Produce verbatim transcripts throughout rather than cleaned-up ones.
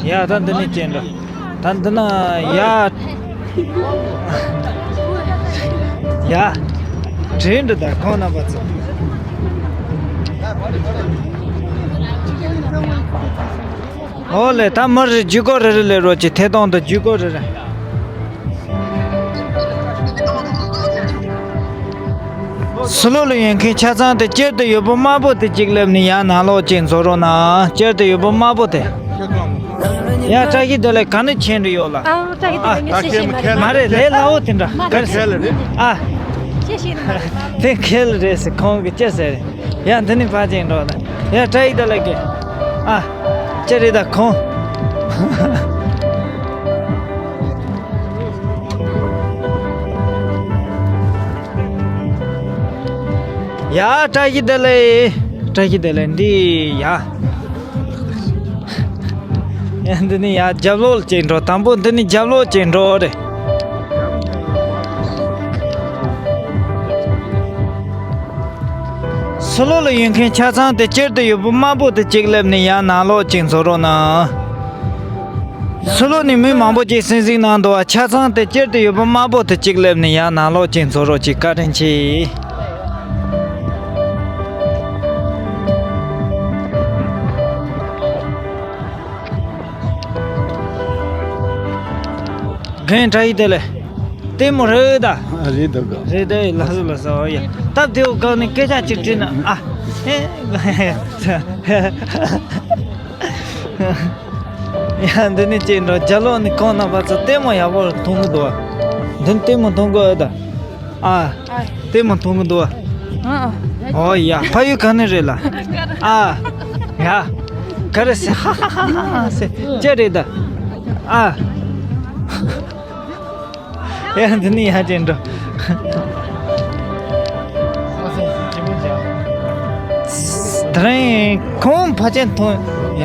ཡ་ད་འདི་ནས་ཅན་འགྲོ། ད་འདི་ན་ཡ། ཡ། དྲན་འགྲོ་ད་ཁོང་རྣམ་པ་ཚོ། ཨོ་ལེ་ད་མི་རེ་ཇུས་འགོད་རེ་རེ་ལས་རོགས་ཀྱི་ཐད་གཏོང་དུ་ཇུས་འགོད་རེ་རེ། སུ་ལོ་ལ་ཡོད་མཁན་ཆ་ཚང་དེ་སྤྱིར་དུ་ཡོད་པོ་དམར་པོ་དེ་གཅིག་སླེབས་ནས་ཡར་ནང་ལོགས་གཅིག་འཛུལ་རོགས་གནང་། སྤྱིར་དུ་ཡོད་པོ་དམར་པོ་དེ། ཡ་བཀྲ་ཤིས་བདེ་ལེགས། ག་ནས་མཆན་འགྲོ་ཡོད་ལ། ཨ་བཀྲ་ཤིས་བདེ་ལེགས། ངས་བཤད་ཤེས་མ་རེད། མ་རེད་ལས་སླ་བོ་དེ་འདྲ་ག་རེ་ཟེར། ཨ་བཤད་ཤེས་མ་རེད། དེ་ཁེལ་རེད་ཟེར་ཁོང་གིས་ཅི་ཟེར། ཡ་འདི་ནས་ཕར་ཅིག་འགྲོ་ད། ཡ་བཀྲ་ཤིས་བདེ་ལེགས་ཀྱི། ཨ་ཅི་རེད་ད་ཁོང་། ཡ་བཀྲ་ཤིས་བདེ་ལེགས། བཀྲ་ཤིས་བདེ་ལེགས། འདི་ཡ། ཡ་འདི་ནི་ཡ་རྒྱབ་ལོགས་ཅིག་འགྲོ། དང་པོ་འདི་ནི་རྒྱབ་ལོགས་ཅིག་འགྲོ་རེད། སུ་ལོ་ལ་ཡོད་མཁན་ཆ་ཚང་དེ་སྤྱིར་དུ་ཡོད་པོ་དམར་པོ་དེ་གཅིག་སླེབས་ནས་ཡར་ནང་ལོགས་ཅིག་འཛུལ་རོགས་གནང་། སུ་ལོ་ནས་མི་མང་པོ་ཅིག་གསན་གཟིགས་གནང་འདུག་བ། ཆ་ཚང་དེ་སྤྱིར་དུ་ཡོད་པོ་དམར་པོ་དེ་གཅིག་སླེབས་ནས་ཡར་ནང་ལོགས་ཅིག་འཛུལ་རོགས་གྱིས། བཀའ་དྲིན་ཆེ། རྒན་བཀྲ་ཤིས་བདེ་ལེགས། ལྟད་མོ་རེད་ད། རེད་འདུག་ག་རེད་ད། ལགས་སོ་ལགས་སོ། ཡ་སྟབས་བདེ་བོ་སྒང་ནས་སྐད་ཆ་ཅིག་དྲིས་ན་ཨ། ཡ་འདི་ནས་ཅིག་འགྲོ། རྒྱབ་ལོགས་ནས་ཁོང་རྣམ་པ་ཚོ་ལྟད་མོ་ཡག་པོ་མཐོང་གི་འདུག་བ། འདི་ནས་ལྟད་མོ་མཐོང་གི་ཨེ་ད། ཨ། ལྟད་མོ་མཐོང་གི་འདུག་བ། ཨོ་ཡ་ཕ་ཡུལ་ག་ནས་རེད་ལ། ཨ། ཡ། ག་རེ་ཟེར། ཧ་ཧ་ཧ་ཧ་ཟེར། ཅི་རེད་ད། ཨ། ཡ་འདི་ནི་ཡ་ཅན་འགྲོ། དེ་རིང་ཁོང་ཕལ་ཆེར་མཐོང་ཡ།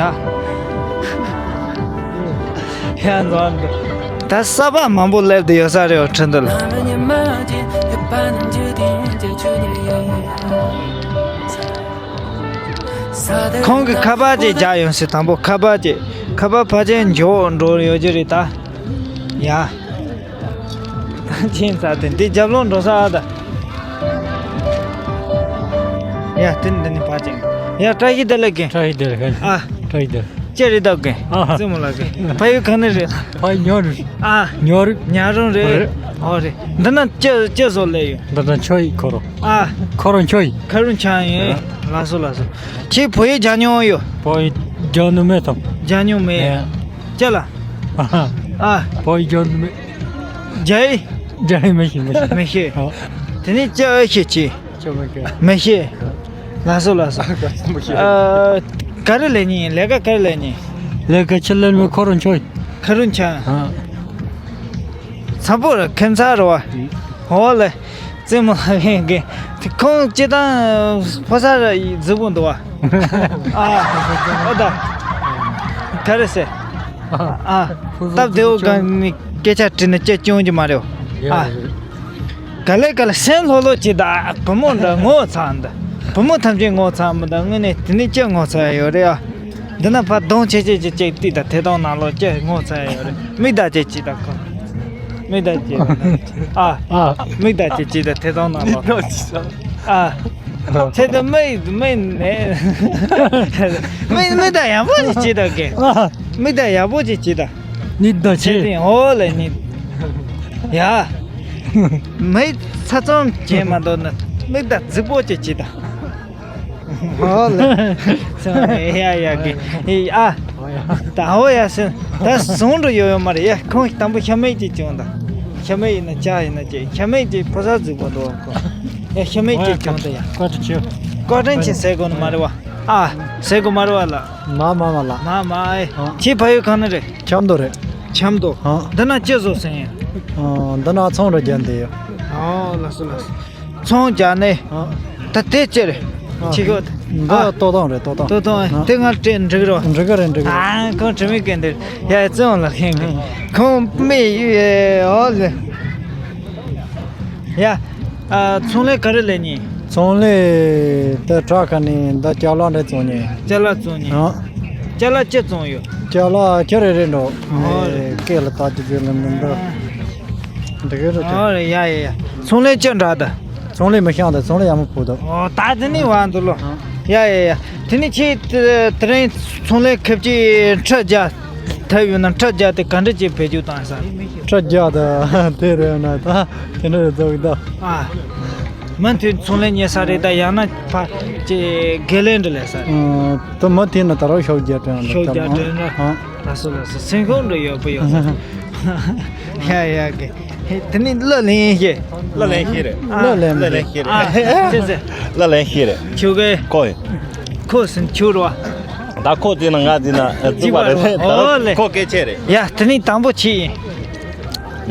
ཡ་འགྲོ་འགྲོ། ད་གསར་པ་མང་པོ་སླེབས་བསྡད་ཡོད་ས་རེད་བ། ཁྲིན་ཏུ་ལ། ཁོང་གི་ཁ་པར་ཅིག་རྒྱག་ཡོང་ཟེར། དང་པོ་ཁ་པར་ཅིག་ཁ་པར་ཕལ་ཆེར་འཇོག་འགྲོ་ཡོད་ཀྱི་རེད་ད། ཡ། ཅིན་ཚ་དེ་འདི་རྒྱབ་ལོགས་འགྲོ་ས་ཨ་ད། ཡ་དེ་འདི་ནི་ཕ་ཅིང་། ཡ་བཀྲ་ཤིས་བདེ་ལེགས་རྒན། བཀྲ་ཤིས་བདེ་ལེགས་རྒན། ཨ། བཀྲ་ཤིས་བདེ་ལེགས། ཅི་རེད་ད་རྒན། ཨ། བཙུན་མོ་ལགས་རྒན། ཕ་ཡུལ་གང་ནས་རེད། ཕ་ཡུལ་ཉོ་རུ། ཨ། ཉོ་རུ། ཉ་རོང་རེད། རེད། ཨོ་རེད། འདི་ན་ཅི་ཅི་བཟོ་ལས་ཡོད། འདི་ན་ཆོ་ཡི་ཁོ་རོ། ཨ། ཁོ་རོ་ཆོ་ཡི། ཁ་རུང་ཆ་ཡིན། ཨ། ལགས་སོ་ལགས་སོ། ཁྱེད་བོད་ཡིག་སྦྱང་མྱོང་ཡོད། བོད་ཡིག་སྦྱང་ནི་མེད་དམ། སྦྱང་མྱོང་མེད། ཨེ། ཅི་ལ། ཨ། ཨ། བོད་ཡིག་སྦྱང་ནི་མེད། རྒྱ་ཡིག་རྒྱ་ཡིག་མི་ཤེས་མི་ཤེས། མི་ཤེས། ཨ། དེ་ནས་ཅི་ཨེ་ཤེས་ཅི། ཅི་མི་ཤེས། མི་ཤེས། ལགས་སོ་ལགས་སོ། ཨ། ག་རེ་ལས་ཉིན་ལས་ཀ་ག་རེ་ལས་ཉིན། ལས་ཀ་ཆི་ལེན་མི་ཁོ་རང་ཆོས། ཁ་རུང་ཆ། ཨ། ཚ་པོ་ར་ཁེམ་ཚ་ར་བ། ཧོ་ལེ། བཙུན་མོ་ལ་ཡིན་གི། ཁོང་སྤྱི་བཏང་ཕོ་གསར་ར་རྫི་པོ་འདུག་བ། ཨ། ཨོ་ད། ག་རེ་ཟེར། ཨ། སྟབས་བདེ་བོ་གང་ནི་སྐད་ཆ་དྲིས་ན་སྐྱ་སྐྱོང་གི་མ་རེད་བ། ཨ། ག་ལེ་ག་ལེ་སེམས་ལྷོད་ལྷོད་བྱེད་ད། བུ་མོ་འདྲ་ངོ་ཚ་འདི། བུ་མོ་ཐམས་ཅད་ངོ་ཚ་མི་ད། དངོས་གནས་དེ་ནི་སྐྱ་ངོ་ཚ་ཡ་ཡོད་རེད་ཨ། འདི་ན་ཕར་གདོང་ཆེ་ཆེ་ཅིག་ཅིག་བལྟས་དང་། ཐད་གཏོང་ནང་ལོགས་ཅི་ངོ་ཚ་ཡོད་རེད། མིག་ད་ཅིག་ཅིག་ད་ཁོ། མིག་ད་ཅིག་ད། ཨ། ཨ། མིག་ད་ཅིག་ཅིག་ད་ཐད་གཏོང་ནང་ལོགས། ཨ། ཚེ་ད་མིག་མིག་ནས། མིག་མིག་ད་ཡག་པོ་ཅིག་ཅིག་ད་གི། ཨ། མིག་ད་ཡག་པོ་ཅིག་ཅིག་ད། ནི་ད་ཚེ་ཆེ། དེ་ཧོ་ལེ་ནི། ཡ། མིག་ཚ་ཚོམ་བྱེད་མ་འདོད་ན་མིག་ད་རྫིག་པོ་ཅིག་ཅིག་ད། ཨོ་ལེ། སོང་ཡ་ཡ་གི། ཨ། ད་ཨོ་ཡ་སོང་། ད་བཟུང་འགྲོ་ཡོད་ཡོད་མ་རེད་ཡ། ཁོང་དང་པོ་ཤ་མེད་ཅིག་བྱུང་ད། ཤ་མེད་ཡིན་ན་ཅ་ཡིན་ན་ཅེ། ཤ་མེད་ཅིག་ཕོ་གསར་རྫིག་པོ་འདུག་ཁོ། ཡ་ཤ་མེད་ཅིག་བྱུང་ད་ཡ། བཀའ་དྲིན་ཆེ། བཀའ་དྲིན་ཆེ་ཟེར་དགོས་ནི་མ་རེད་བ། ཨ། ཟེར་དགོས་མ་རེད་བ་ལ། མ་མ་མ་ལ། མ་མ་ཨེ། ཨ། ཁྱེད་ཕ་ཡུལ་གང་ནས་རེད། ཆབ་མདོ་རེད། ཆབ་མདོ། ཨ། འདི་ན་ཅི་བཟོ་སེམས་ཡིན། ཨ། འདི་ན་ཚོང་རེ་རྒྱག་འདི་ཡོད། ཨོ་ལགས་སོ་ལགས་སོ། ཚོང་རྒྱག་ནས། ཨ། ད་དེ་ཅི་རེད། ཨ། ཅི་གོ། འདི་ཨ། ལྟོ་ཐོང་རེད་ལྟོ་ཐོང་། ལྟོ་ཐོང་། ཨ། དེ་ང་སྤྲད་འགྲིག་རོ། འགྲིག་གི་རེད་འགྲིག་གི་རེད། ཨ། ཁོང་དྲི་མི་སྐད་འདིར་ཡ་བཙོན་ལ་ཁེངས་གི། ཁོང་མི་ཡོད་ཨོ་ལེ། ཡ། ཨ། ཚོང་ལས་ག་རེ་ལས་ཉིན། ཚོང་ལས་དེ་བྲག་ཁ་ནས་འདི་ཅ་ལག་འདྲ་བཙོང་ཉིན། ཅ་ལག་བཙོང་ཉིན། ཨ། ཅ་ ཅ་ལག་ཅི་བཙོང་ཡོད། ཅ་ལག་ཁྱེད་རེ་རེ་འགྲོ། ཨོ་རེད། སྐེ་ལ་བཏགས་ཀྱི་ཟེར་ལ་མི་འདུག་འདི་ག་རེ་ཨོ་རེད། ཡ་ཡ་ཡ། ཚོང་ལས་ཅི་འདྲ་ད། ཚོང་ལས་མི་ཤང་ད། ཚོང་ལས་ཡག་མོ་བུ་འདུག་ཨོ་ད་དེ་ནི་བ་འདུག་ལོ། ཡ་ཡ་ཡ། དེ་ནི་ཁྱེད་དེ་རིང་ཚོང་ལས་ཁེབས་ཀྱི་ཁྲི་བརྒྱ་ཐེབས་ཡོད་ན་ཁྲི་བརྒྱ་དེ་ག་འདྲ་ཅིག་བེད་སྤྱོད་བཏང་ས། ཁྲི་བརྒྱ་ད་དེ་རེད་ན་ད་དེ་འདྲ་རེད་འདུག་ད། ཨ། མུ་མཐུད་ཚོང་ལས་གཉེར་ས་རེད་ད། ཡང་ན་ཕ་ཅེ་དགེ་ལས་འདྲ་ལས་ས་རེད། ཨ། ད་མུ་མཐུད་ན་ད་རང་ཤོག་རྒྱག་དྲན་ལ་ཤོག་རྒྱག་དྲན་ལ། ཨ། ལགས་སོ་ལགས་སོ། སེམས་ཁོང་འདྲ་ཡོད་པ་ཡོད། ཡ་ཡ་གི། ཧེ་དེ་ནི་གླུ་ལེན་ཤེས། གླུ་ལེན་ཤེས་རེད། ཨ། གླུ་ལེན་མི་ཤེས། གླུ་ལེན་ཤེས་རེད། ཨ། ཟེར་ཟེར། གླུ་ལེན་ཤེས་རེད། ཁྱོད་གི། ཁོ་ཡིན། ཁོ་ཟིན་ཁྱོད་རེད་བ། ད་ཁོ་དེ་ན་ང་དེ་ན་ཨ་གཅིག་པ་རེད། ད་ཨོ་ལེ། ཁོ་སྐད་ཆ་རེད། ཡ་དེ་ནི་དང་པོ་ཁྱེད་ཡིན།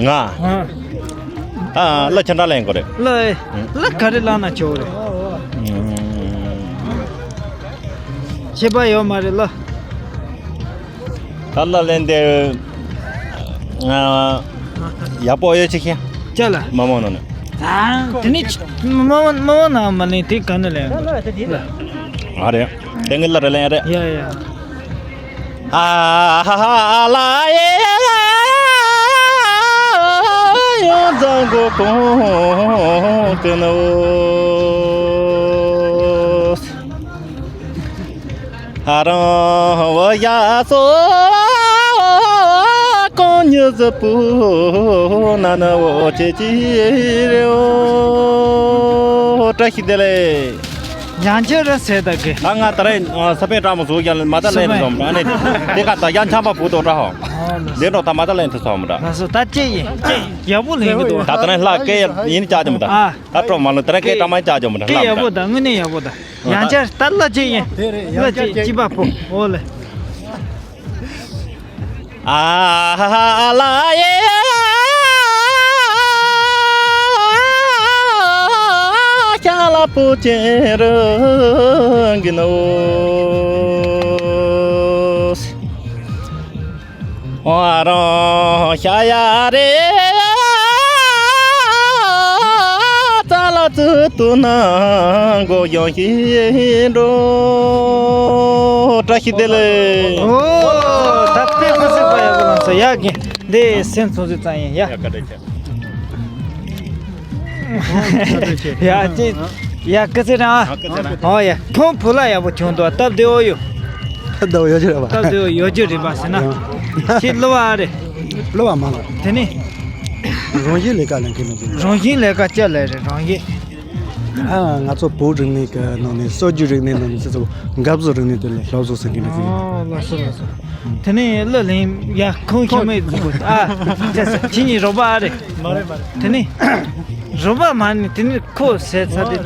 ང་། ཨ། ཨ། གླུ་ཆ་འདྲ་ལེན་དགོས་རེད། གླུ། གླུ་ག་རེ་བླངས་ན་ཆོག་རེད། ཨུམ། ཁྱད་པར་ཡོད་མ་རེད་ལ། ད་གླུ་ལེན་དེ། ཨ། ཡག་པོ་ཡོད་ཅིག་ཤེས། ཅི་ལ། མ་མོ་ནང་ནས། ཨ། དེ་ནི་ཆ་མ་མོ་མ་མོ་ནང་མ་ལེན་དེ་ག་ནས་ལེན། ཨ་རེད། དེ་ངའི་གླུ་རེད་ལེན་རེད། ཡ་ཡ། ཨ་ཧ་ཧ་ལ་ཡེ་ཡོ་ཛང་གོ་གོང་དེ་ནོ། ཨ་རང་བ་ཡ་སོ་གོང་ཉི་ཟི་པུ་ན་ན་འོ་ཅེ་ཅི་རེ་འོ། བཀྲ་ཤིས་བདེ་ལེགས། ཡང་ཁྱེད་ར་ཟེར་ད་གི། ད་ང་ད་རེས་ས་པན་བཀྲ་མོ་བཟོ་རྒྱ་ལ་མ་ད་ལེན་སོང་། ཨ་ནི་དེ་ག་ད་ཡང་ཆམ་པ་བུ་དོ་འདྲ་ཧོ། ལེན་འགྲོ་ད་མ་ད་ལེན་ཐུབ་སོང་མ་འདྲ། ལགས་སོ། ད་ཅི་ཡིན་ཅི་ཡག་པོ་ལེན་གི་འདུག་ད་ད་ནི་ལྷ་སྐད་ཡིན་ཅག་ཅམ་ད། ཨ། ད་སྤྲོ་མ་ལོ་ད་རེས་སྐད་གྲ་མ་ཅག་ཅམ་ད། སྐད་ཡག་པོ་ད་དངོས་གནས་ཡག་པོ་ད། ཡང་ཆ་ད་ལ་ཅི་ཡིན། ལ་ཅི་ཅི་པ་པོ་ཨོ་ལེ། ཨ་ཧ་ལ་ཡེ་ཤ་ལ་པོ་ཅེ་རང་གི་ནོ། ཨ་རང་ཤ་ཡ་རེ་ཙ་ལ་ཙི་ཏུ་ན་གོ་ཡོང་ཤི་འགྲོ། བཀྲ་ཤིས་བདེ་ལེགས། ཨོ། ད་དཔེ་མི་སྲིད་པ་ཡག་པོ་ལངས་སོང་ཡ། གི་འདི་སེམས་ཚོར་ཚོད་ཙམ་ཡིན་ཡ། ཡ་བཀའ་དྲིན་ཆེ། ཡ་ཅི། ཡ་སྐུ་ཚེ་རིང་ཨ། ཨ་སྐུ་ཚེ་རིང་། ཨོ་ཡ་ཁོང་བུ་ལ་ཡག་པོ་བྱུང་འདུག་སྟབས་བདེ་བོ་ཡོད། སྟབས་བདེ་བོ་ཡོད་རྒྱུ་རེད་པ། སྟབས་བདེ་བོ་ཡོད་རྒྱུ་རེད་པ་ཟེར་ན། ཁྱེད་གླུ་བ་ཨ་རེད། གླུ་བ་མ་ལ། དེ་ནི། རང་བཞིན་ལས་ཀ་ལེན་མཁན་ནི་ཅི། རང་བཞིན་ལས་ཀ་ཅི་ལས་རེད་རང་བཞིན། ཨ་ང་ཚོ་བོད་རིག་གནས་ཀྱི་ནང་ནས་སྲོལ་རྒྱུན་རིག་གནས་ནང་ནས་སྤྱི་ཚོགས་འགབ་བཟོ་རིག་གནས་དེ་ལ་སློབ་གསོ་ཟེར་མཁན་ནི་ཅི། ཨོ་ལགས་སོ་ལགས་སོ། དེ་ནས་གླུ་ལེན་ཡ་ཁོང་ཁྱོད་མེད་ཨ། ཁྱེད་ཁྱེད་གཉིས་རོགས་པ་ཨ་རེད། མ་རེད་མ་རེད། དེ་ནས་རོགས་པ་མ་ནི་དེ་ནས་ཁོ་ཟས་ཚ་དེ་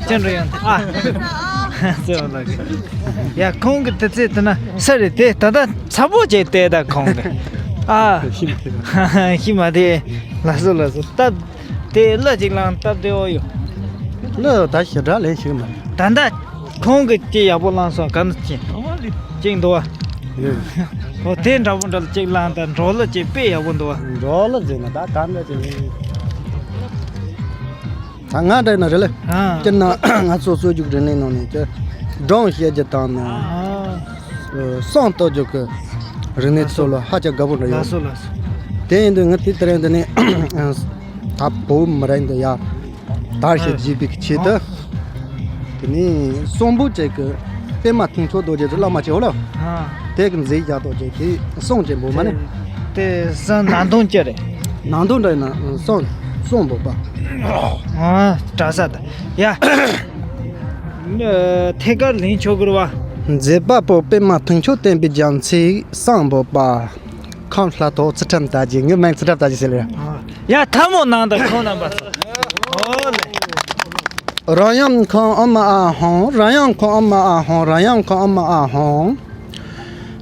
ཅན་རོ་ཡང་ཨ། ཟེར་བ་ལ་གི། ཡ་ཁོང་གི་དེ་ཚེ་དེ་ན་ས་རེད་དེ་ད་ལྟ་ཚ་པོ་བྱས་བལྟས་ད་ཁོང་གི་ཨ། ཤི་མ་དེ། ཤི་མ་དེ། ལགས་སོ་ལགས་སོ་སྟབས། དེ་གླུ་གཅིག་བླངས་སྟབས་བདེ་བོ་ཡོད། གླུ་ད་ཞེ་དྲག་ལེན་ཤེས་མ་རེད། ད་ལྟ་ཁོང་གིས་ཅི་ཡག་པོ་བླངས་སོང་ག་ནས་ཅི། གཅིག་འདུག་བ། ཡོད། ཨོ་དེ་འདྲ་པོ་འདྲ་ལ་གཅིག་བླངས་དང་འབྲོག་གླུ་གཅིག་དཔེ་ཡག་པོ་འདུག་བ། འབྲོག་གླུ་ཟེར་ན་ད་ག་འདྲ་ཅིག་ཡིན། ད་ང་འདྲ་ཡིན་ན་རེད་ལེ། ཨ། སྤྱིར་ན་ང་ཚོ་སྲོལ་རྒྱུན་རིག་གནས་ནང་ནས་ཀྱི་སྒྲུང་བཤད་རྒྱུ་དང་ནི། ཨ། གསུང་རྟོག་རྒྱུ་གི་རིག་གནས་ཚོ་ལ་ཧ་ཅང་དགའ་པོ་འདྲ་ཡོད། ལགས་སོ་ལགས་སོ། དེ་ཡིན་དུས་ང་དེ་ལྟར་ཡིན་དུས་ནི། ད་བོད་མི་རིགས་འདི་ཡ་དར་ཞིང་རྒྱས་པའི་ཆེད་དུ། དེ་ནས་གསུང་འབུམ་བཅས་ཀྱི་པདྨ་མཐུན་ཕྱོགས་རྡོ་རྗེ་གི་བླ་མ་ཆེ་བོ་ལ། ཨ། དེ་གི་མཛད་བཞག་རྡོ་རྗེ་དེ་གསུང་ཆེན་པོ་མ་ནི། དེ་གསུང་ནང་དོན་ཅི་རེད། ནང་དོན་འདྲ་ཡིན་ན་གསུང་གསུང་འབུམ་པ། ཨ་གྲྭ་ས་ད་ཡ། ཐད་ཀར་ལེན་ཆོག་གི་རེད་བ། མཛད་པ་པོ་པདྨ་མཐུན་ཕྱོགས་བསྟན་པའི་རྒྱལ་མཚན་གསུང་འབུམ་པ། ཁམས་ལྷ་ཐོག་ཚུལ་ཁྲིམས་དར་རྒྱས། ངའི་མིང་ཚུལ་ཁྲིམས་དར་རྒྱས་ཟེར་ལ། ཡ་ཐལ་མོ་ནང་དུ་ཁོང་རྣམ་པ་ཚོ། ཨོ་ལེ། རང་ཡང་ཁོང་ཨ་མ་ཨ་ཧོང་། རང་ཡང་ཁོང་ཨ་མ་ཨ་ཧོང་། རང་ཡང་ཁོང་ཨ་མ་ཨ་ཧོང་།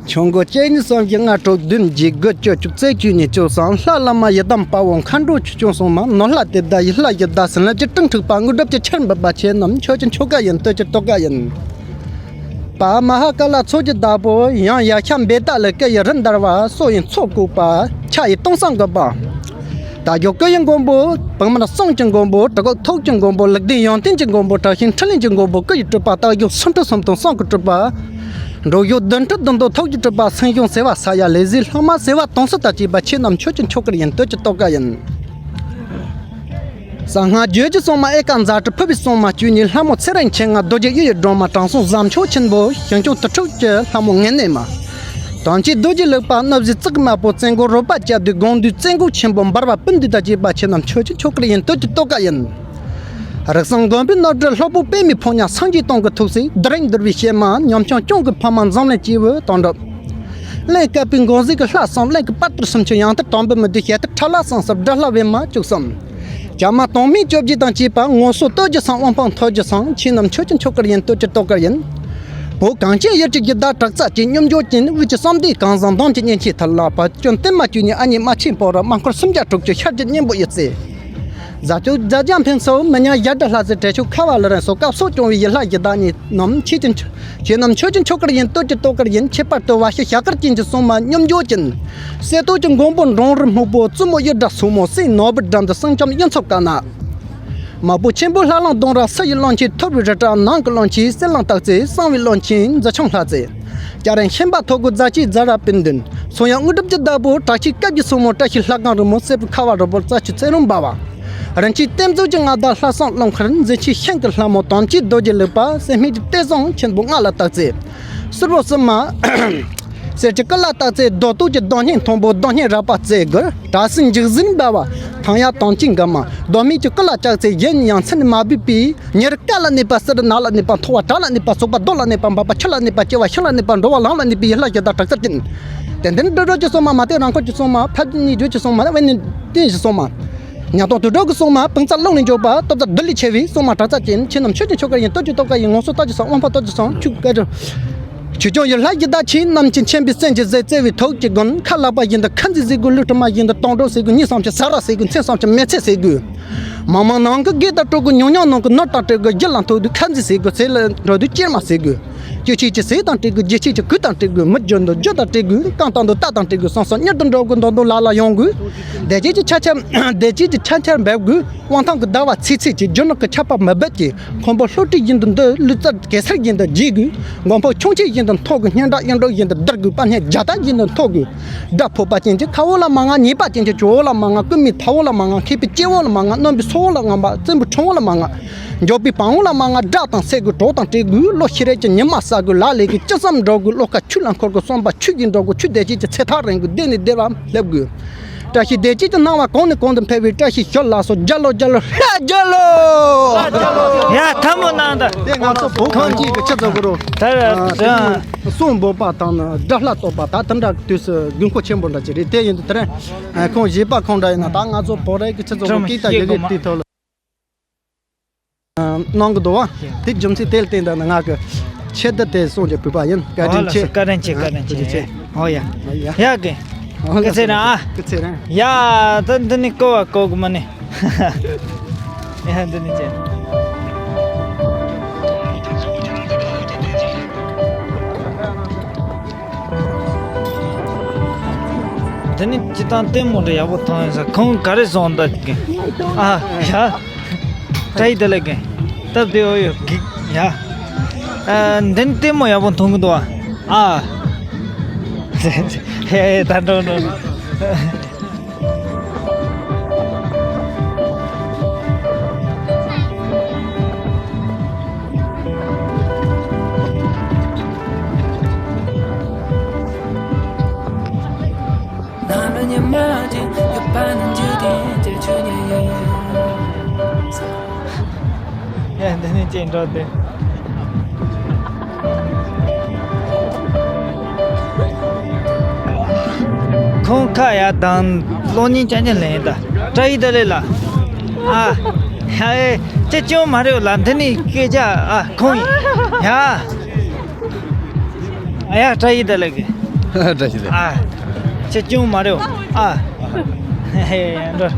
ཆུང་མགོ་གཅིག་གཉིས་གསུམ་བཞི་ལྔ་དྲུག་བདུན་བརྒྱད་དགུ་བཅུ་བཅུ་གཅིག་བཅུ་གཉིས་བཅུ་གསུམ། ལྷ་བླ་མ་ཡི་དམ་དཔའ་བོ་མཁའ་འགྲོ་ཆོས་སྐྱོང་སྲུང་མ། ནོར་ལྷ་གཏེར་བདག་ཡིད་ལྷ་ཡི་བདག་སྲིན་ལྷ་སྐྱིལ་ཀྲུང་འཁྲུགས་པ་དངོས་གྲུབ་ཀྱི་ཆར་འབེབས་པ་ཆེ་རྣམས་མཆོད་ཅིང་མཆོད་ཀ་ཡིན། བསྟོད་ཅིང་བསྟོད་ཀ་ཡིན། པ་མ་ཧཱ་ཀཱ་ལ་མཚོ་རྒྱལ་བདག་པོ། ཡང་ཡ་ཤ་འབེ་ཏ་ལི་ཀ་ཡི་རི་འདར་བ། སོ་ཡི་མཚོ་བཀོད་པ། ཆ་ཡི་སྟོང་སང་དགོས་པ། རྟ་མགོ་ཀུ་ཡི་མགོན་པོ། བུ་མར་གསུང་གི་མགོན་པོ། གྲི་གུག་ཐོག་གི་མགོན་པོ། ལུགས་ལྡན་ཡོན་ཏན་གྱི་མགོན་པོ། དྲག་ཤུལ་འཕྲིན་ལས་ཀྱི་མགོན་པོ། སྐུ་ཡི་སྤྲུལ་པ། རྟ་མགོ་སུམ་ཁྲི་སུམ་སྟོང་གསུང་གི་སྤྲུལ་པ། འགྲོ་བཞུད་བདུན་ཁྲི་བདུན་མདོ་ཐུགས་ཀྱི་སྤྲུལ་པ། སེང་གཤོང་ཟེ་བ་ས་ཡ་ལས་ཟིན་ལྷག་མ་ཟེ་བ་དུང་སོ་ལྟར་གྱིས་པ། ཁྱེད་རྣམས་མཆོད་ཅིང་མཆོད་ཀར་ཡིན། བསྟོད་ཅིང་བསྟོད་ཀར་ཡིན། གསང་སྔགས་རྒྱུད་ཀྱི་སྲུང་མ་ཨེ་ཀ་ཛ་དྲུག་ཕུར་བུའི་སྲུང་མ་བཅུ་གཉིས། ལྷ་མོ་ཚེ་རིང་མཆེད་ལྔ་རྡོ་རྗེ་གཡུ་ཡི་སྒྲོན་མ། དྲང་སྲོང་གཟའ་མཆོག་ཆེན་པོ་ཞིང་སྐྱོང་དུར་ཁྲོད་ཀྱི་ལྷ་མོ་ངན་ནེ་མ། དམ་ཅན་རྡོ་རྗེ་ལུགས་པ་གནོད་བྱེད་གཙུག་གི་དམར་པོ། བཙན་མགོན་རོལ་པ་རྒྱལ་བདུད་དགོངས་འདུས་བཙན་སྐུ་ཆེན་པོ། འབར་བ་སྤུན་ཟླའི་བདག་བྱེད་པ། ཁྱེད་རྣམས་མཆོད་ཅིང་མཆོད་ཀར་ཡིན། བསྟོད་ཅིང་བསྟོད་ཀར་ཡིན། རིགས་གསུམ་མགོན་པོའི་རྣམ་སྤྲུལ་ལྷ་བུ་པདྨའི་ཕོ་ཉ། སངས་རྒྱས་སྟོང་གི་ཐུགས་སྲས་དེ་རིང་འདུལ་བའི་གཤེད་མ། ཉམ་ཆུང་སྐྱོང་གི་ཕ་མ་འཛམ་གླིང་སྐྱེས་བུ་དོན་གྲུབ། གླིང་དཀར་པོའི་འགོ་འཛིན་གྱི་ལྷ་གསུམ། གླིང་གི་དཔའ་ཐུལ་སུམ་ཅུ། ཡང་ཐུལ་དང་པོ་མི་བདུན། ཞལ་ཐུལ་ཁྲ་ལ་གསུམ་གསུམ། དགྲ་ལྷ་བི་མ་བཅུ་གསུམ། བྱ་མ་དོན་མེད་བཅོ་བརྒྱད་དང་བཅས་པ། ངོ་སོ་སྟོད་ཀྱི་སང་དབང་ཕང་ཐོད་ཀྱི་སང་། ཁྱེད་རྣམས་མཆོད་ཅིང་མཆོད་ཀར་ཡིན། བསྟོད་ཅིང་བསྟོད་ཀར་ཡིན། བོད་གངས་ཅན་ཡུལ་གྱི་རྒྱུད་བདག་དྲག་རྩལ་ཅན། སྙོམས་འཇུག་ཅན་དབུས་ཀྱི་བསམ་གཏན་གང་བཟང་། འདམ་གྱི་གཉེན་ཆེན་ཐར་ལ་བ། སྐྱོན་བསྟན་མ་བཅུ་གཉིས་ཨ་མྱེས་རྨ་ཆེན་ཕོ་རབ། རྨ་འཁོར་སུམ་བརྒྱ་དྲུག་ཅུ་ཤར་གྱི་གཉེན་པོ་ཡི་རྩེ། རྫ་ཅོ་རྫ་རྒྱ་འཕེན་སོགས་མི་ཉག་ཡར་དྲི་ལྷ་རྩེ། བྲེ་ཆུ་ཁ་བ་ལ་རིང་སོགས་སྐབས་སོགས་སྐྱོང་བའི་ཡུལ་ལྷ་གཞི་བདག་ཉིད་རྣམས། ཁྱེད་ཀྱི་ཁྱེད་རྣམས་མཆོད་ཅིང་མཆོད་ཀར་ཡིན། བསྟོད་ཅིང་བསྟོད་ཀར་ཡིན། ཁྱད་པར་དུ་བ་ཤི་ཞྭ་དཀར་ཅན་གྱི་སྲུང་མ་སྙོམས་འཇུག་ཅན། གསེར་ཏོག་གི་མགོན་པོ་འབྲོང་རི་སྨུག་པོ། བཙུན་མོ་གཡུ་སྒྲ་སྲུ་མོ། སྲིན་ནོར་བུ་སྦྲམ་དུ་སེང་ལྕམ་གཡུ་མཚོ་དཀར་ནག། མ་བུ་ཆེན་པོ་ལྷ་གླང་ལྡོང་ར། ས་ཡི་གླང་ཆེན་ཐུར་བུ་རི་བྲག། ནང་གི་གླང་ཆེན་གསེར་གླང་སྟག་རྩེ། གསང་བའི་གླང་ཆེན་མཛོ་ཆུང་ལྷ་རྩེ། སྐྱ་རེངས་ཤན་པ་ཐོག་གུ་རྫ་ཆེན་རྫ་ར་སྤུན་བདུན། སོ་ཡང་དངོས་གྲུབ་ཀྱི་བདག་པོ་བྲག་ཆེན་དཀར་གྱི་སྲུ་མོ། བཀྲ་ཤིས་ལྷ་སྒང་རི་མོ། སྲས་པོ་ཁ་བ་རི་བོ། རྩ་ཆུ་ཚེ་རིང་འབར་བ། རིན་ཆེན་གཏེར་མཛོད་ཀྱི་མངའ་བདག་ལྷ་བསང་རླུང་ཁར། མཛེས་ཆེན་ཤིང་གི་ལྷ་མོ་དམ་ཅན་རྡོ་རྗེ་ལུགས་པ། སྲེད་མེད་ཀྱི་གཏེར་བཟང་ཆེན་པོ་མངའ་ལ་སྟག་རྩེ། སུར་པོ་སུ་མ། གསེར་གྱི་སྐུ་ལ་སྟག་རྩེ། རྡོ་ཏོག་གི་རྡོ་སྙིང་མཐོན་པོ། རྡོ་སྙིང་རལ་པ་རྩེ་དགུ། བྲག་སྲིན་འཇིགས་ཟིན་འབར་བ། ཐང་ཡ་དམ་ཅན་དགའ་མ། རྡོ་སྨད་ཀྱི་སྐུ་ལ་ལྕགས་རྩེ། གཞན་ཡང་ཚེ་ནི་མ་བུས་པའི། ཉེ་རུ་སྐལ་ལ་གནས་པ། བསིལ་རུ་ནགས་ལ་གནས་པ། མཐོ་བ་བྲག་ལ་གནས་པ། སོག་པ་རྡོ་ལ་གནས་པ། འབབ་པ་ཆུ་ལ་གནས་པ། སྐྱེ་བ་ཤིང་ལ་གནས་པ། འགྲོ་བ་ལམ་ལ་གནས་པའི་ཡུལ་ལྷ་གཞི་བདག་དྲག་རྩལ་ཅན། དེ་འདིར་འགྲོ་གྲོལ་གྱི་སྲུང་མ་མ་བསྟོད་རང་འཁོར་གྱི་སྲུང་མ། ཕ་བརྒྱུད་ནི་བརྒྱུད་ཀྱི་སྲུང་མ། དབེན་གནས་བསྟན་གྱི་སྲུང་མ། ཉག་སྟོང་དུད་འགྲོ་གི་སྲུང་མ། སྤུན་རྩ་རླུང་ནས་འཇོག་པ། སྟོབས་རྩ་རྡུལ་ལས་ཆེ་བའི་སྲུང་མ་དྲག་རྩལ་ཅན། ཁྱེད་རྣམས་མཆོད་ཅིང་མཆོད་ཀར་ཡིན། བསྟོད་ཅིང་བསྟོད་ཀར་ཡིན། ངོ་སོ་ལྟ་ཅི་སང་དབང་ཕོ་ལྟོ་ཅི་སང་ཆུ་ཀ་ཀྲུ། ཆོས་སྐྱོང་ཡུལ་ལྷ་གཞི་བདག་ཁྱེད་རྣམས་ཀྱི་མཁྱེན་པའི་སེམས་ཀྱི་ཟས་བརྩེ་བའི་ཐུགས་ཀྱི་མགོན། ཁ་ལག་པ་བཞིན་དུ་ཁ་འཛིན་ཟེར་དགོས། ལུས་གྲིབ་མ་བཞིན་དུ་དོང་གྲོགས་ཟེར་དགོས། གཉིད་སངས་ཀྱང་ཟ་ར་ཟེར་དགོས། མཚན་སངས་ཀྱང་མེ་ཚེ་ཟེར་དགོས། མང་མང་ནང་གི་དགེ་དང་སྤྲོ་དགོས། ཉུང་ཉུང་ནང་གི་ནོར་དང་སྤྲད་དགོས། རྒྱུ་ལ་མཐོ་དུས་ཁ་འཛིན་ཟེར་དགོས། ཚེ་ལ་འགྲོ་དུས་སྐྱེལ་མ་ཟེར་དགོས། སྐྱེ་ཆེན་གྱི་ཟས་དང་སྤྲད་དགོས། རྒྱུ་ཆེན་གྱི་གོས་དང་སྤྲད་དགོས། མི་རྒྱུ་འདོད་རྒྱུ་དང་སྤྲད་དགོས། རྐང་དང་འདོད་རྟ་དང་སྤྲད་དགོས། སང་སང་གཉེར་དུ་འགྲོ་དགོས། མདོག་མདོག་ལ་ལ་ཡོང་དགོས། བདེ་སྐྱིད་ཀྱི་ཆ་ཆ། བདེ་སྐྱིད་ཀྱི་ཆ་ཆ་འབེབས་དགོས། དབང་ཐང་གི་ཟླ་བ་ཚིག་ཚིག་གིས། རྒྱུ་ནོར་གྱི་ཆར་པ་མི་འབབ་ཀྱི། ཁང་པ་ལྷོ་སྤྲིན་བཞིན་དུ་འདུ། ལུས་རྩལ་གེ་སར་བཞིན་དུ་རྒྱས་དགོས། མགོན་པོ་ཁྱུང་ཆེན་བཞིན་དུ་མཐོ་དགོས། སྙན་གྲགས་གཡུ་འབྲུག་བཞིན་དུ་ལྡིར་དགོས། པ་སྙན་རྒྱ་སྟག་བཞིན་དུ་མཐོ་དགོས། དགྲ་ཕོག་པ་ཅན་གྱི་ཁ་འོག་ལ་མ་ང་། ཉེས་པ་ཅན་གྱི་གྲོགས་འོག་ལ་མ་ང་། རྐུན་མའི་ཐབ་འོག་ལ་མ་ང་། རྐུན་མའི་ཚབ་འོག་ལ་མ་ང་། རྣམ་པའི་ཚོགས་འོག་ལ་མ་ང་། བཙན་པོའི་ཁྲིམས་འོག་ལ་མ་ང་། མགྱོགས་པའི་བང་འོག་ལ་མ་ང་། དགྲ་དང་བསད་དགོས། གྲོགས་དང་སྤྲད་དགོས། བློ་ཤེས་རིག་གི་ཉི་མ་བསགས་དགོས། ལ་ལས་ཀྱི་ཅི་བསམ་འགྲུབ་དགོས། བློ་ཁ་ཆུ་ལ་འཁོར་དགོས། བསམ་པ་ཆུ་བཞིན་འགྲུབ་དགོས། ཆུ་བདེ་སྐྱིད་ཀྱི་ཚེ་ཐག་རིང་དགོས། བདེ་ནས་བདེ་བ་སླེབས་དགོས། བཀྲ་ཤིས་བདེ་སྐྱིད་ཀྱི་སྣང་བ་གོང་ནས་གོང་དུ་འཕེལ་བའི་བཀྲ་ཤིས་ཤོད་ལགས་སོ། རྒྱལ་ལོ་རྒྱལ་ལོ། ཧེ་རྒྱལ་ལོ། ཡ་ཐལ་མོ་གནང་དང་། དེ་ང་ཚོ་བོད་གངས་ཅན་གྱི་ཆུ་ཚོད་གུ་རུ། ད་ཨ་དེ་ནི་གསུང་འབོད་པ་དང་ནི་དགྲ་ལྷ་གཏོར་བ། ད་དེ་འདྲ་དུས་སུ་དགོས་མཁོ་ཆེན་པོ་འདྲ་ཅིག་རེད། དེ་ཡིན་དུས་དེ་རིང་ཁོང་གཞས་པ་ཁོང་འདྲ་ཡིན་ན། ད་ང་ཚོ་བོད་རིགས་ཀྱི་ཆུ་ཚོད་གུ་སྐད་ད་ཡི་གེ་དེའི་ཐོག་ལ། གནང་གི་འདུག་བ། དེ་རྒྱུ་མཚན་དེ་ལ་བརྟེན་ད་ནི་ང་གི་ཆེད་དུ་དེ་གསུང་རྒྱུ་བུས་པ་ཡིན། བཀའ་དྲིན་ཆེ། བཀའ་དྲིན་ཆེ། བཀའ་དྲིན་ཆེ། ཨོ་ཡ། ཨོ་ཡ། ཡ་གི། ཨོ་ལགས་སོ། སྐུ་ཚེ་རིང་ཨ། སྐུ་ཚེ་རིང་། ཡ་ད་འདི་ནི་བཀོལ་བ་བཀོལ་གི་མ་ནི། ཡ་འདི་ནི་ཅན། འདི་ནི་སྤྱིར་བཏང་ལྟད་མོ་འདྲ་ཡག་པོ་མཐོང་ཡོད་ས། ཁོང་ག་རེ་བཟོ་འདུག་གི། ཨ་ཡ། བཀྲ་ཤིས་བདེ་ལེགས་གི། སྟབས་བདེ་འོ་ཡོད་གི་ཡ། ཨ་འདི་ནི་ལྟད་མོ་ཡག་པོ་མཐོང་གི་འདུག་ཨ། ཨ། ཧེ་ཧེ་ད་འགྲོ་འགྲོ། ཡ་འདི་ནི་ཅི་འགྲོ་དེ། ཁོང་ཁ་ཡ་དང་གློག་བརྙན་ཅན་ཅན་ལེན་ད། བཀྲ་ཤིས་བདེ་ལེགས་ལ། ཨ། ཧ་ཨེ། ཅི་ཅུང་མ་རེད་ལ། འདི་ནི་སྐད་ཆ་ཨ་ཁོང་ཡ། ཨ་ཡ་བཀྲ་ཤིས་བདེ་ལེགས་གི། བཀྲ་ཤིས་བདེ་ལེགས། ཨ། ཅི་ཅུང་མ་རེད་ཨ། ཧེ་འགྲོ།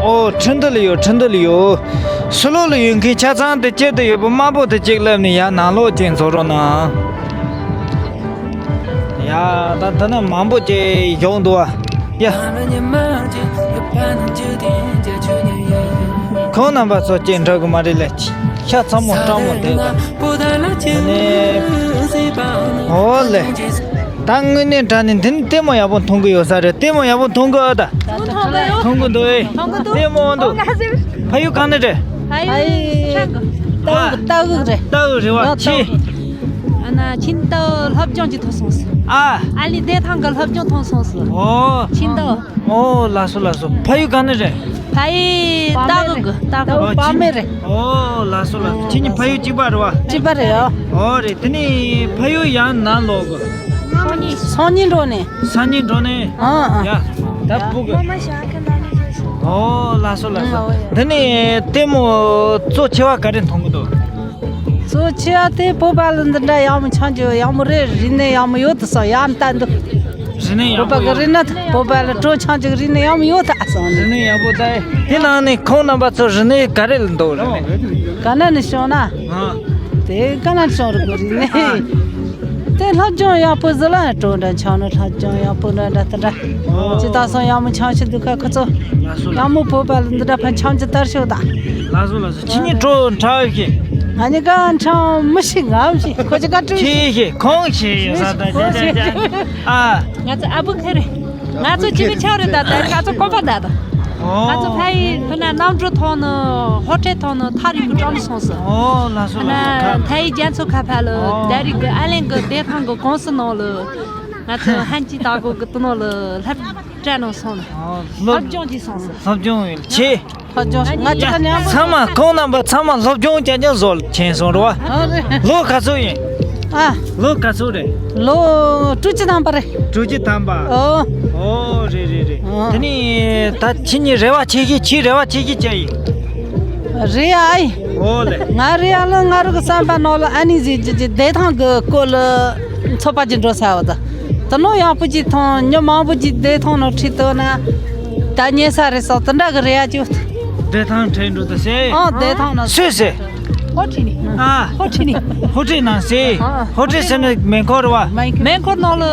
ཨོ་ཁྲིན་ཏུ་ལ་ཡོད། ཁྲིན་ཏུ་ལ་ཡོད། སུ་ལོག་ལ་ཡོད་མཁན་ཆ་ཚང་དེ་དཀྱིལ་དུ་ཡོད་པ་དམར་པོ་དེ་གཅིག་ལབ་ནས་ཡར་ནང་ལོགས་ཅིག་འཛུལ་རོགས་གནང་། ཡ་ད་ད་ནི་མང་པོ་ཅིག་ཡོང་འདུག་ཨ། ཡ། ཁོང་རྣམ་པ་ཚོ་ཅིག་འགྲོ་གི་མ་རེད་ལ་ཅི། ཤ་ཚ་མོ་སྐྲག་མོ་དེ་དང་། དེ་ནས་ཨོ་ལེ། ད་དངོས་གནས་དྲང་གནས་འདི་ནི་ལྟད་མོ་ཡག་པོ་མཐོང་གི་ཡོད་ས་རེད། ལྟད་མོ་ཡག་པོ་མཐོང་གི་ཨ་ད། མཐོང་གི་འདུག་ཨེ། ལྟད་མོ་འདུག་ཕ་ཡུལ་གང་ནས་རེད། ཕ་ཡུལ་ཏའུ་ཏའུ་རེད། ཏའུ་རེད་བ། ཨ་ཆི། ཨ་ན་ཆིང་ཏའོ་སློབ་སྦྱོང་གི་ཐོག་སོང་སོང་། ཨ། ཨ་ལི་བདེ་ཐང་གི་སློབ་སྦྱོང་ཐོག་སོང་སོང་། ཨོ། ཆིང་ཏའོ། ཨོ་ལགས་སོ་ལགས་སོ། ཕ་ཡུལ་ག་ནས་རེད། ཕ་ཡུལ་ཏའོ་གི་ཏའོ་ཨོ་པ་མེ་རེད། ཨོ་ལགས་སོ་ལགས་སོ། ཁྱེད་གཉིས་ཕ་ཡུལ་གཅིག་པ་རེད་བ། གཅིག་པ་རེད་ཨོ། ཨོ་རེད། དེ་ནས་ཕ་ཡུལ་ཡང་ནང་ལོག་གི་སང་ཉིན་འགྲོ་ནས། སང་ཉིན་འགྲོ་ནས། ཨ་ཨ། ཡ། ད་སྤུ་གུ། ཨོ་ལགས་སོ་ལགས་སོ། ཨ་ཨོ་ཡ། དེ་ནས་ལྟད་མོ་གཙོ་ཆེ་བ་ག་རེ་མཐོང་གི་འདུག་གཙོ་ཆེ་བ་དེ་བོད་པ་ལ་འདི་འདྲ་ཡག་མོ་ཆང་རྒྱུ་ཡག་མོ་རེད། རིག་གནས་ཡག་མོ་ཡོད་དུ་སོང་ཡག་མ་ལྟ་འདུག་རིག་གནས་ཡག་བོད་པ་པོ་གི་ཡོད། རིག་གནས་བོད་པ་ལ་སྤྲོ་ཆང་རྒྱུ་གི་རིག་གནས་ཡག་མོ་ཡོད་ད་སོང་། རིག་གནས་ཡག་པོ་ད། དེ་ནང་ནས་ཁོང་རྣམ་པ་ཚོ་རིག་གནས་ག་རེ་ལ་འདུག་རིག་གནས། ག་ན་ནས་བྱུང་ན། ཨ། དེ་ག་ན་བྱུང་རུ་གི་རིག་གནས། དེ་སློབ་སྦྱོང་ཡག་པོ་ཟིག་ལ་སྤྲོ་འདྲ་ཆང་ནི་སློབ་སྦྱོང་ཡག་པོ་འདྲ་འདྲ་དེ་འདྲ། ཨོ། ཇི་ལྟར་སོང་ཡག་མོ་ཆང་ཞིག་འདུག་ཁ་ཁོ་ཚོ། ལགས་སོ་ལགས། ཡག་མོ་བོད་པ་ལ་འདི་འདྲ་ཕན་ཆང་ཅི་ལྟར་ཤོག་ད། ལགས་སོ་ལགས་སོ། ཁྱེད་གཉིས་སྤྲོ་འཁྲབ་ཤིག་ང་གཉིས་ཀ་འཁྲབ་མི་ཤེས་ངམ་ཤེས་ཁོ་ཅི་ཀ་སྤྲོ་ཤེས། ཤེས་ཤེས་ཁོང་ཤེས་ཡོད་ས་ད་ཅི་ཅི་ཅི། ཨ། ང་ཚོ་ཨ་བུ་ཁ་རེད། ང་ཚོ་ཅི་གི་ཆག་རེད་ད་ད་ང་ཚོ་གོམ་པ་ད་ད། ང་ཚོ་ཕ་ཡི་ཕུ་ན་གནམ་གྲུ་ཐོག་ནི་ཧོ་ཁྲེ་ཐོག་ནི་ཐག་རིང་གི་གྲོང་སོང་སོང་། ཨོ་ལགས་སོ་ལགས་སོ། ཕ་ཡི་རྒྱ་མཚོ་ཁ་ཕ་ལ་ད་རིང་གི་ཨ་ལན་གི་བདེ་ཐང་གི་གོང་སི་ནང་ལ། ང་ཚོ་ཧན་ཅི་ཏ་གོ་གི་དུ་ནོ་ལ་ལྷབ་སྤྲད་ནོ་སོང་ན། ཨོ། སློབ་སྦྱོང་གྱི་སོང་སོང་། སློབ་སྦྱོང་ཡིན་ཆེ། སློབ་སྦྱོང་ང་ཅི་ཀ་ཉམས་པོ། ཚང་མ་ཁོང་རྣམ་པ་ཚང་མ་སློབ་སྦྱོང་རྐྱང་རྐྱང་བཟོ་ཆེན་སོང་རེད་བ། ཨོ་རེད། ལོ་ག་ཚོད་ཡིན། ཨ། ལོ་ག་ཚོད་རེད། ལོ་དྲུག་ཅུ་ཐམ་པ་རེད། དྲུག་ཅུ་ཐམ་པ། ཨོ། ཨོ་རེད་རེད་རེད། ཨོ། དེ་ནི་ད་ཁྱེད་གཉིས་རེ་བ་ཆེ་ཤོས་ཁྱེད་རེ་བ་ཆེ་ཤོས་ཅི་ཡིན། རེད་ཨ་ཡིན། ཨོ་ལེ། ང་རེད་ཨ་ལ་ང་རུ་གི་བསམ་པ་ནང་ལ་ཨ་ནི་ཟིག་ཅི་ཅི་བདེ་ཐང་གི་སྐོར་ལ་ཚོགས་པ་ཅིག་འགྲོ་ས་བ་ད། དེ་ནོ་ཡག་པོ་ཅིག་མཐོང་མྱི་མང་པོ་ཅིག་བདེ་ཐང་ནང་ཁྲིད་ཐུབ་ན། ད་ཉེ་ས་རེད་སོགས་དེ་འདྲ་གི་རེད་ཨ་ཅི། བདེ་ཐང་ཁྲིད་འགྲོ་ད་སེ། ཨ་བདེ་ཐང་ནང་སུས་སེ། ཧོ་ཁྲིད་ནི། ཨ། ཧོ་ཁྲིད་ནི། ཧོ་ཁྲིད་ནང་སེ། ཨ། ཧོ་ཁྲིད་ཟེར་ནི་མེ་འཁོར་བ། མེ་འཁོར་ནང་ལ་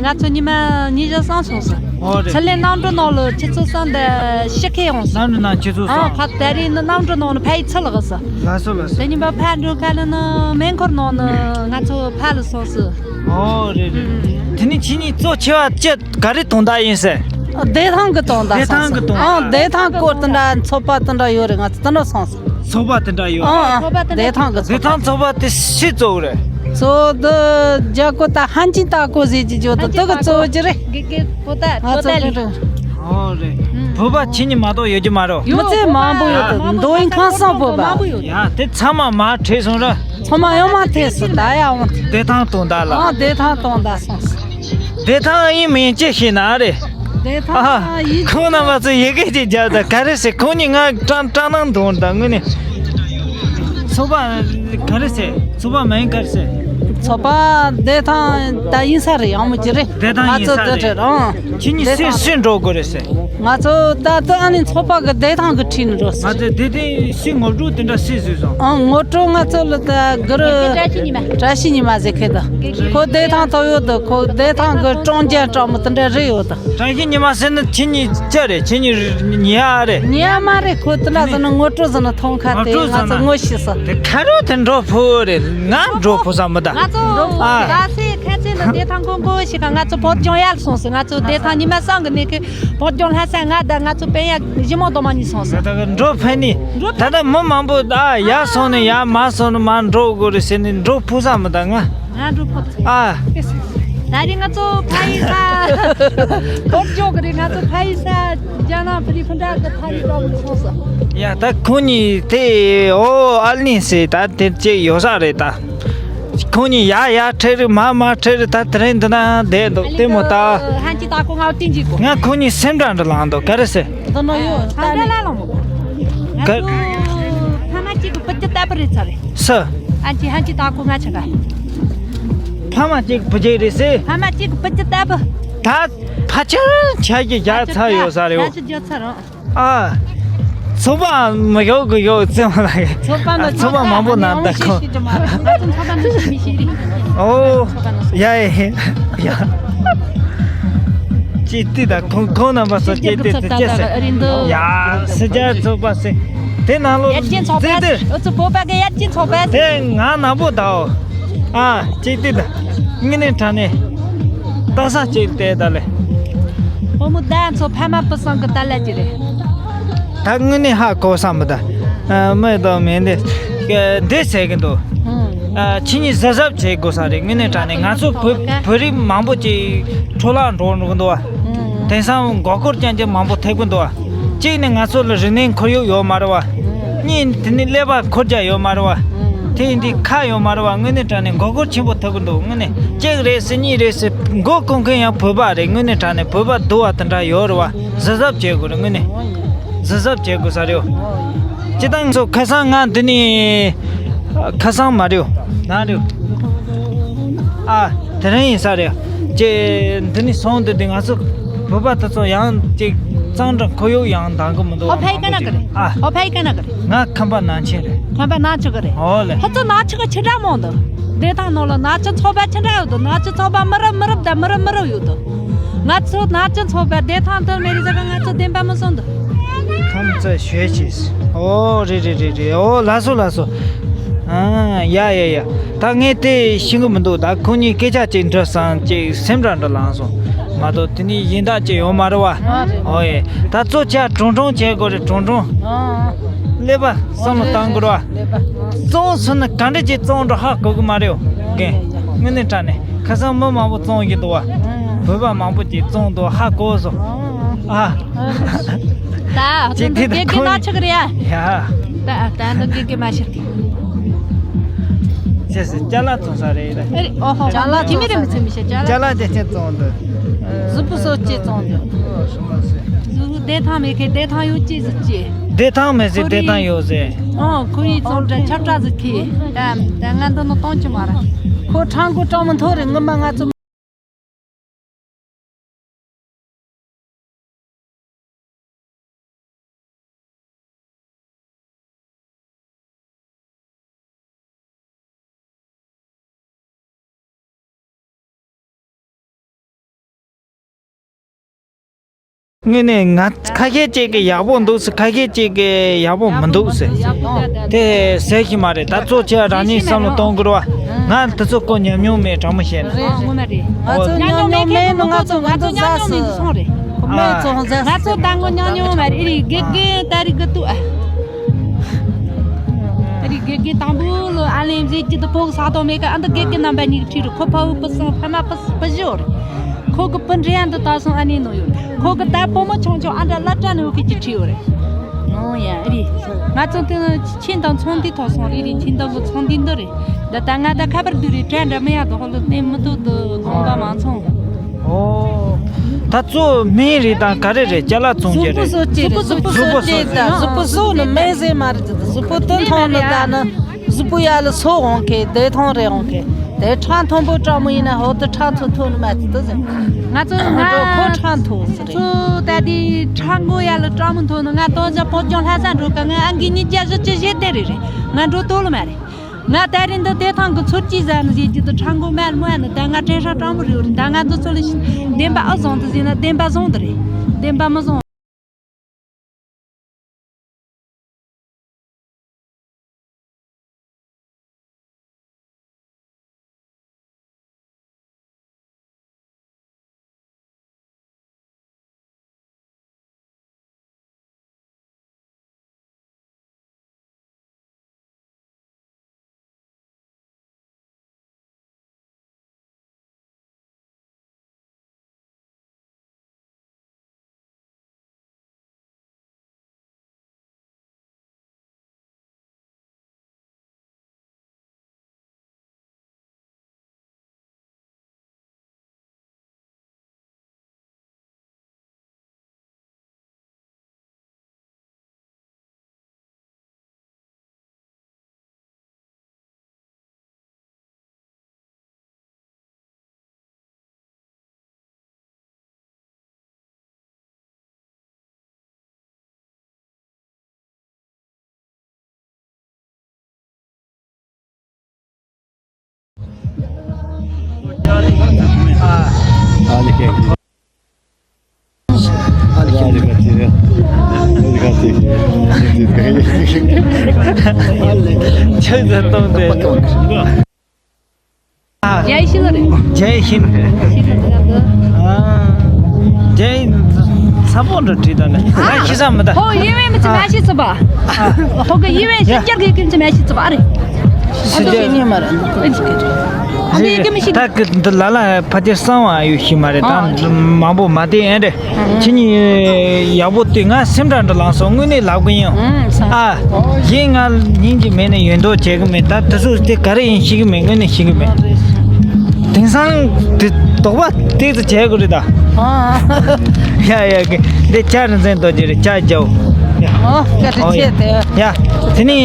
ང་ཚོ་ཉི་མ་ཉི་ཤུ་སོང་སོང་སོང་། ཨོ་རེད། ཚུར་ལེན་གནམ་གྲུ་ནང་ལ་ཆུ་ཚོད་གསུམ་དང་ཕྱེད་ཀ་ཡོང་སོང་། གནམ་གྲུ་ནང་ཆུ་ཚོད་ཨ་གསུམ། ཕ་ད་རིང་ནི་གནམ་གྲུ་ནང་ནི་ཕ་ཡི་ཚུར་ལ་གི་སོང་། ལགས་སོ་ལགས་སོ། དེ་ཉིན་པ་ཕ་འགྲོ་ཁ་ལ་ནི་མེ་འཁོར་ནང་ནི་ང་ཚོ་ཕ་ལ་སོང་སོང་། ཨོ་རེད་རེད། དེ་ནི་ཁྱེད་གཉིས་གཙོ་ཆེ་བ་ཅི་ག་རེ་དོན་དག་ཡིན་ཟེར། བདེ་ཐང་གི་དོན་དག་བདེ་ཐང་གི་དོན་དག་ཨ་བདེ་ཐང་སྐོར་དེ་འདྲ་ཚོགས་པ་དེ་འདྲ་ཡོད་རེད་ང་ཚོ་དེ་འདྲ་སོང་སོང་། ཚོགས་པ་དེ་འདྲ་ཡོད། ཨ་ཨ་བདེ་ཐང་གི་བདེ་ཐང་ཚོགས་པ་དེ་སུས་གཙོ་བོ་རེད། གཙོ་བོ་དེ་རྒྱ་གོ་ད་ཧན་ཅིན་ཏ་གོ་ཟེར་གྱི་ཇོ་དེ་དེ་གི་གཙོ་བོ་ཅི་རེད། གེ་གེ་པོ་ད་ང་པོ་ད་ཚོ་ལི། ཨོ་རེད། བོད་པ་ཁྱེད་གཉིས་མ་གཏོགས་ཡོད་ཀྱི་མ་རེད། མི་ཚེ་མང་པོ་ཡོད་དེ་མདོ་དབུས་ཁམས་གསུམ་བོད་པ། ཡ་དེ་ཚང་མ་མར་ཁྲིད་སོང་ར། ཚང་མ་ཡོང་མ་ཐེ་སུ་ད་ཡ་འོང་། བདེ་ཐང་གཏོང་ད་ལ། ཨ་བདེ་ཐང་གཏོང་ད་སོང་སོང་། བདེ་ཐང་ཡིན་མིན་ཅི་ཤེས་ན་རེད། བདེ་ཐང་ཨ་ཡིན། ཁོང་རྣམ་པ་ཚོ་ཡི་གེ་ཅིག་རྒྱབ་དང་ག་རེ་ཟེར། ཁོང་གཉིས་ང་སྐྲག་སྐྲག་སྣང་འདུག་ད་དངོས་གནས། ཚོགས་པ་ག་རེ་ཟེར། ཚོགས་པ་མིང་ག་རེ་ཟེར། ཚོགས་པ་བདེ་ཐང་ད་ཡིན་ས་རེད། ཡག་མོ་ཅིག་རེད། བདེ་ཐང་ཡིན་ས་རེད། ང་ཚོ་དེ་འདྲ་རེད། ཨང་། ཁྱེད་གཉིས་བདེ་སུས་ཐང་སུས་འགྲོ་དགོས་རེད་ཟེར། ང་ཚོ་ད་ལྟ་ཨ་ནི་ཚོགས་པ་གི་བདེ་ཐང་གི་ཁྲིད་ནས་འགྲོ་ཟེར། ང་ཚོ་དེ་དེ་སུས་ངོ་སྤྲོད་དེ་འདྲ་སུས་བཟོས་སོང་། ཨང་། ངོ་སྤྲོད་ང་ཚོ་ལ་ད་གི་རུ་བཀྲ་ཤིས་ཉི་མ། བཀྲ་ཤིས་ཉི་མ་ཟེར་མཁན་དང་། ཁོ་བདེ་ཐང་ཐོབ་ཡོད་དོ། ཁོ་བདེ་ཐང་གི་ཀྲོང་རྒྱན་སྤྲང་མོ་དེ་འདྲ་རེད་ཡོད་དོ། བཀྲ་ཤིས་ཉི་མ་ཟེར་ནི་ཁྱེད་གཉིས་ཅི་རེད། ཁྱེད་གཉིས་ཉེ་ཡ་རེད། ཉེ་ཡ་མ་རེད། ཁོ་དེ་འདྲ་ཟེར་ན་ངོ་སྤྲོད་ཟེར་ན་མཐོང་ཁ་དེ་ང་ཚོ་ངོ་ཤེས་སོ། དེ་ཁ་རོ་དེ་འགྲོ་ཕོ་རེད། ང་འགྲོ་ཕོ་ས་མི་ད། ང་ཚོ་ཨ་ག་སེ་ཁ་ཚེ་ལ་བདེ་ཐང་ཀོང་ཀོ་ཞིག་ག་ང་ཚོ་བོད་ལྗོངས་ཡར་སོང་སོང་། ང་ཚོ་བདེ་ཐང་ཉི་མ་སང་གི་ནས་ཁེ་བོད་ལྗོངས་ལྷ་ས་ང་ད་ང་ཚོ་པན་ཡ་ཞི་མོ་དོ་མ་ཉིད་སོང་སོང་། ད་ལྟ་འགྲོ་ཕན་ནི་ད་ལྟ་མི་མང་པོ་ད་ཡར་སོང་ནས་ཡར་མར་སོང་ནས་མར་འགྲོ་དགོས་རེད་ཟེར་ནས་འགྲོ་ཕོ་ས་མི་ད་ང་། ང་འགྲོ་ཕོ་ས། ཨ། ད་རེས་ང་ཚོ་ཕ་ཡི་ས་བོད་ལྗོངས་གི་རེད། ང་ཚོ་ཕ་ཡི་ས་རྒྱ་ནག་ཕ་རི་ཕུ་འདྲ་གི་ཕ་རི་འདྲ་བོ་སོང་སོང་། ཡ་ད་ཁོང་གཉིས་དེ་ཨོ་ཨ་ལིན་སེ་ད་དེ་ཅིག་ཡོད་ས་རེད་ད། ཁོང་གཉིས་ཡར་ཡར་ཁྲིད་རེད། མར་མར་ཁྲིད་རེད། ད་དེ་རིང་འདི་ན་བསྡད་འདུག་ལྟད་མོ་ལྟ། ཧན་ཅི་ད་ཁོ་ང་བསྟན་གྱི་གོ། ང་ཁོང་གཉིས་སེམས་འདྲ་འདྲ་ལངས་འདུག་ག་རེ་ཟེར། འདི་ན་ཡོད་ད་ཧན་ལ་ལ་མོ། ང་ཚོ་ཕ་མ་གཅིག་གི་བུ་རྒྱུད་ལྟ་བུ་རེད་ཚ་རེད། སུ། ཧན་ཅི་ཧན་ཅི་ད་ཁོ་ང་ཆ་ག་ཕ་མ་གཅིག་བུ་རྒྱུད་རེད་ཟེར། ཕ་མ་གཅིག་བུ་རྒྱུད་ལྟ་བུ། ད་ཕ་ཆེར་ཆ་གི་རྒྱ་ཚ་ཡོད་ས་རེད། ཕ་ཆེར་རྒྱ་ཚ་རང་། ཨ། ཚོགས་པ་མི་ཡོག་གི་ཡོག་ཙེ་མ་ལ་གི། ཚོགས་པ་ནི་ཚོགས་པ་མང་པོ་ན་ད་ཁོ། ཨོ། ཡ་ཡ་ཡ། ཅི་ཏི་ད་ཁོང་ཁོང་རྣམ་པ་སོ་ཅི་ཏི་ཏི་ཅི་ཟེར། ཡ་སི་ཇ་ཚོགས་པ་ཟེར། དེ་ནང་ལོགས་ཡར་རྒྱས་ཚོགས་པ། རྩེ་དེར། ཨུ་ཚུགས་བོད་པ་གི་ཡར་རྒྱས་ཚོགས་པ། དེ་ང་ན་པོ་དའོ། ཨ་ཅིག་དེ་ད། དངོས་གནས་དྲང་གནས། ལྟ་ས་ཅིག་དེ་ད་ལེ། བུ་མོ་ད་ཚོ་ཕ་མ་བུ་སང་གི་ད་ལ་ཅི་རེད། ད་དངོས་གནས་ཧ་གོ་ས་མི་ད། ཨ་མི་ད་མི་འདི། འདི་ཟེར་གི་འདུག་ཨ་ཁྱེད་གཉིས་གཟབ་གཟབ་བྱེད་དགོས་ས་རེད། དངོས་གནས་དྲང་གནས་ང་ཚོ་བོད་བོད་རིགས་མང་པོ་ཅིག་འཕྲོ་བརླག་འགྲོ་འགྲོ་གི་འདུག་བ། དེང་སང་མགོ་སྐོར་རྐྱང་རྐྱང་མང་པོ་ཐེབས་ཀྱི་འདུག་བ། གཅིག་ནས་ང་ཚོ་ལ་རིག་གནས་ཁོར་ཡུག་ཡོད་མ་རེད་བ། གཉིས་དེ་ནས་ཀླད་པ་འཁོར་རྒྱ་ཡོད་མ་རེད་བ། དེ་ཡིན་དུས་ཁ་ཡོད་མ་རེད་བ། དངོས་གནས་དྲང་གནས་མགོ་སྐོར་ཆེན་པོ་ཐེབས་ཀྱི་འདུག་དངོས་གནས་གཅིག་རེད་ཟེར་གཉིས་རེད་ཟེར་མགོ་སྐོར་མཁན་ཡང་བོད་པ་རེད། དངོས་གནས་དྲང་གནས་བོད་པ་སྡུག་བ་དེ་འདྲ་ཡོད་རེད་བ། གཟབ་གཟབ་བྱེད་དགོས་རེད་དངོས་གནས། གཟབ་གཟབ་བྱེད་དགོས་ས་རེད། སྤྱི་བཏང་ཚོ་ཁ་སང་ང་འདི་ནས་ཁ་སང་མ་རེད། ན་རེད། ཨ་དེ་རིང་ཡིན་ས་རེད། ཅེ་འདི་ནས་སོང་འདི་འདི་ང་ཚོ་བོད་པ་དེ་ཚོ་ཡང་ཅིག་གཙང་སྦྲ་ཁོར་ཡུག་ཡང་འདང་གི་མི་འདུག་ཨོ་ཕའི་ཀ་ན་གི་རེད། ཨ་ཨོ་ཕའི་ཀ་ན་གི་རེད། ང་ཁམས་པ་ནང་ཆེན་རེད། ཁམས་པ་ནང་ཆེན་གི་རེད། ཨོ་ལེ། ཧ་ཚོ་ནང་ཆེན་གི་ཆེ་དྲག་མང་འདུག་བདེ་ཐང་ནང་ལ་ནང་ཆེན་ཚོགས་པ་ཆེ་དྲག་ཡོད་འདུག་ནང་ཆེན་ཚོགས་པ་མི་རབས་མི་རབས་དང་མི་རབས་མི་རབས་ཡོད་འདུག་ང་ཚོ་ནག་ཅན་ཚོགས་པ་བདེ་ཐང་དུ་མེ་རི་ཟ་ག་ང་ཚོ་བདེན་པ་མི་སོང་འདུག་ཁམས་ཚོ་ཞོལ་ཆེས། ཨོ་རེད་རེད་རེད་རེད། ཨོ་ལགས་སོ་ལགས་སོ། ཨ་ཡ་ཡ་ཡ། ད་ངས་དེ་ཤེས་གི་མི་འདུག་ད་ཁོ་གཉིས་སྐད་ཆ་ཅིག་འདྲི་སང་ཅིག་སེམས་ར་འདྲ་ལངས་སོང་། མ་གཏོགས་དེ་ནི་ཡིན་ད་ཅིག་ཡོད་མ་རེད་བ། ཨོ་ཡེ། ད་ཚོ་ཆ་གྲུང་གྲུང་བྱེད་དགོས་རེད། གྲུང་གྲུང་། ཀླད་པ་བསམ་བློ་བཏང་དགོས་རེད་བ། བཙོང་སོང་ན་ག་འདྲ་ཅིག་བཙོང་འགྲོ་ཧ་གོ་གི་མ་རེད། རྒན། དངོས་གནས་དྲང་གནས། ཁ་སང་མི་མང་པོ་བཙོང་གི་འདུག་བ། བོད་པ་མང་པོ་ཅིག་བཙོང་འདུག་ཧ་གོ་སོང་། ཨ། ད་ཅིག་དེ་དགེ་རྒན་ན་ཆག་རེད་ཡ། ཡ། ད་ད་འདི་དགེ་རྒན་མ་ཤེས་ཏེ། ཅེས་སི་ཅ་ལག་བཙོང་ས་རེད། ཨེ་རེད། ཨོ་ཧོ། ཅ་ལག་ཅི་མི་རེད། མི་ཚེ་མི་ཤེས་ཅ་ལག་ཅ་ལག་ཅེ་ཅེ་བཙོང་འདུག་གཟུགས་པོ་སོ་ཅེ་བཙོང་འདུག་གཟུགས་པོ་བདེ་ཐང་མེད་མཁན་བདེ་ཐང་ཡོད་ཅེས་ཟེར་ཅེ། བདེ་ཐང་མེད་ཟེར་བདེ་ཐང་ཡོད་ཟེར། ཨོ་ཁོ་ཡིས་བཙོང་འདྲ་ཆབ་བྲག་ཟིག་ཁྱེར། ད་ད་ང་འདི་ནི་གཏོང་གི་མ་རེད། ཁོ་ཁྲང་གོ་གྲོང་མི་མཐོ་རེད། ངི་མ་ང་ཚོ། དངོས་གནས་ང་ཁ་ཤས་ཅིག་གི་ཡག་པོ་འདུག་ཟེར། ཁ་ཤས་ཅིག་གི་ཡག་པོ་མི་འདུག་ཟེར། དེ་ཟེར་གྱི་མ་རེད། ད་ཚོ་ཆེ་རང་ཉིད་བསམ་བློ་གཏོང་དགོས་རེད་བ། ང་དེ་ཚོ་ཀོ་ཉམས་མྱོང་མེད། དྲང་མོ་བཤད་ན། ཨ་ངོ་མ་རེད། ང་ཚོ་ཉམས་མྱོང་མེད་ནི་ང་ཚོ་ང་ཚོ་ཟ་སི་སོང་རེད། ཁོ་མེད་ཙང་ཟ་སི། ང་ཚོ་ད་ངོ་ཉམས་མྱོང་མ་རེད། ཨེ་རི་དགེ་རྒན་ད་རི་གི་ཏུ་ཨ། ཨེ་རི་དགེ་རྒན་དང་པོ་ལོ་ཨ་ལེན་ཟེར་གྱི་དུ་ཕོག་ས་དོ་མེད་ཀ། ཨ་འདི་དགེ་རྒན་རྣམ་པ་གཉིས་ཀྱི་ཁྲིད་རུ་ཁོ་ཕ་བུ་པུ་སང་ཕ་མ་པུ་པུ་བཞི་ཡོད་རེད། ཁོ་གི་སྤུན་འདྲེ་ཡང་འདི་ད་སོང་ཨ་ནེ་ནོ་ཡོད། ཁོ་གི་ད་བུ་མོ་ཆུང་ཆུང་ཨ་འདྲ་སློབ་གྲྭ་ནས་འོ་ཁེ་ཅི་ཁྲིད་ཡོད་རེད། ཨོ་ཡ་ཨ་རི། ང་ཚོ་དེ་ཁྱིམ་དང་ཚོང་འདུས་ཐོག་སོང་རེད། རེད་ཁྱིམ་དང་གི་ཚོང་འདུས་འདི་རེད། ད་ད་ང་ད་ཁ་པར་འདི་རེད། དྲན་འདྲ་མི་ཡག་དོ་ཧོ་ལོ་བསྟན་མི་ཐུབ་དུ་དགོངས་པ་མ་ཚོམས། ཨོ། ད་གཙོ་མིང་རེད་དང་ག་རེ་རེད། ཅ་ལག་བཙོང་རྒྱུ་རེད། གཟུགས་པོ་གཟུགས་པོ་གཟུགས་པོ་གཟུགས་པོ་གཟུགས་པོ་གཟུགས་པོ་ནི་མེ་ཟེ་མ་རེད། གཟུགས་པོ་དོན་ཐོང་ནི་ད་ནི། གཟུགས་པོ་ཡ་ལ་སོ་འོང་གེ་བདེ་ཐང་རེ་འོང་གེ། དེ་ཁྲག་མཐོན་པོ་སྤྲང་མོ་ཡིན་ན་ཧོ་དེ་ཁྲག་མཚོ་མཐོ་ནི་མ་ཐུ་དུ་ཟེར། ང་ཚོ་ང་འགྲོ་ཁོ་ཁྲག་མཐོ་ཟེར་རེད། ཚོ་ད་དེ་ཁྲག་མགོ་ཡ་ལ་སྤྲང་མོ་མཐོ་ནི། ང་ཏོ་ཇ་ཕོ་ཅོང་ལྷ་ས་འགྲོ་ག་ང་ཨང་གི་ཉིས་བརྒྱ་བཞི་བཅུ་ཞེ་བདུན་རེ་རེད། ང་འགྲོ་ཏོ་ལ་མ་རེད། ང་ད་རིང་འདི་བདེ་ཐང་གི་ཚོད་ཀྱིས་ཟ་ནི་ཟེར་གྱི་དུ་ཁྲང་གོ་མལ་མོ་ཡ་ནི་ད་ང་དྲན་ཧྲ་སྤྲང་པོ་རེད་རེད། ད་ང་འདི་ཚོ་ལ་ཤི་བདེན་པ་ཨ་བཟང་དུ་ཟིན་ན་བདེན་པ་བཟང་དུ་རེད། བདེན་པ་མི་བཟང་། ཆག་ཚ་གཏོང་དེ། ཨ། རྒྱལ་ཡེ་ཤེས་ལགས་རེད། རྒྱལ་ཡེ་ཤེས་ལགས་རེད། ཤེས་ལགས་རེད། ཨ། རྒྱལ་ཡེ་ཚ་པོ་འདྲ་བྲིས་དང་ནི། ཨ་ཤེས་ས་མི་ད། ཧོ་ཡེ་བའི་མི་ཚེ་མ་ཤེས་ཚུ་པ། ཧོ་གི་ཡེ་བའི་ཤེས་རྒྱལ་གི་ཀུན་ཚེ་མ་ཤེས་ཚུ་པ་ཨ་རེད། ཤེས་རྒྱལ་ཉེ་མ་རེད། ཨ་ནི་ཀི་མི་ཤེས། ད་གི་འདི་ལ་ལ་ཕ་དེ་གསང་བ་ཡོད་ཤེས་མ་རེད། ད་མང་པོ་མ་བལྟས་ཨེ་རེད། ཁྱེད་གཉིས་ཡག་པོ་བལྟས། ང་སེམས་ཁྲལ་འདྲ་ལངས་སོང་། དངོས་གནས་ལབ་གི་ཡིན། ཨ། ཡིན་ང་ཉིན་གྱི་མེད་ནས་ཡོད་མདོག་བྱེད་གི་མེད། ད་དེ་ཚོ་དེ་ག་རེ་ཡིན་ཤེས་གི་མེད། དངོས་གནས་ཤེས་གི་མེད། དེང་སང་དེ་དོགས་པ་ཏོག་ཙམ་བྱེད་དགོས་རེད་ད། ཡ་ཡ་གི་འདི་ལྕགས་རིན་ཆེན་རྡོ་རྗེ་རེད། ལྕགས་རྒྱའོ། ཡ། ཨོ་སྐད་ཆ་ཆེ་དེ། ཡ། དེ་ནི་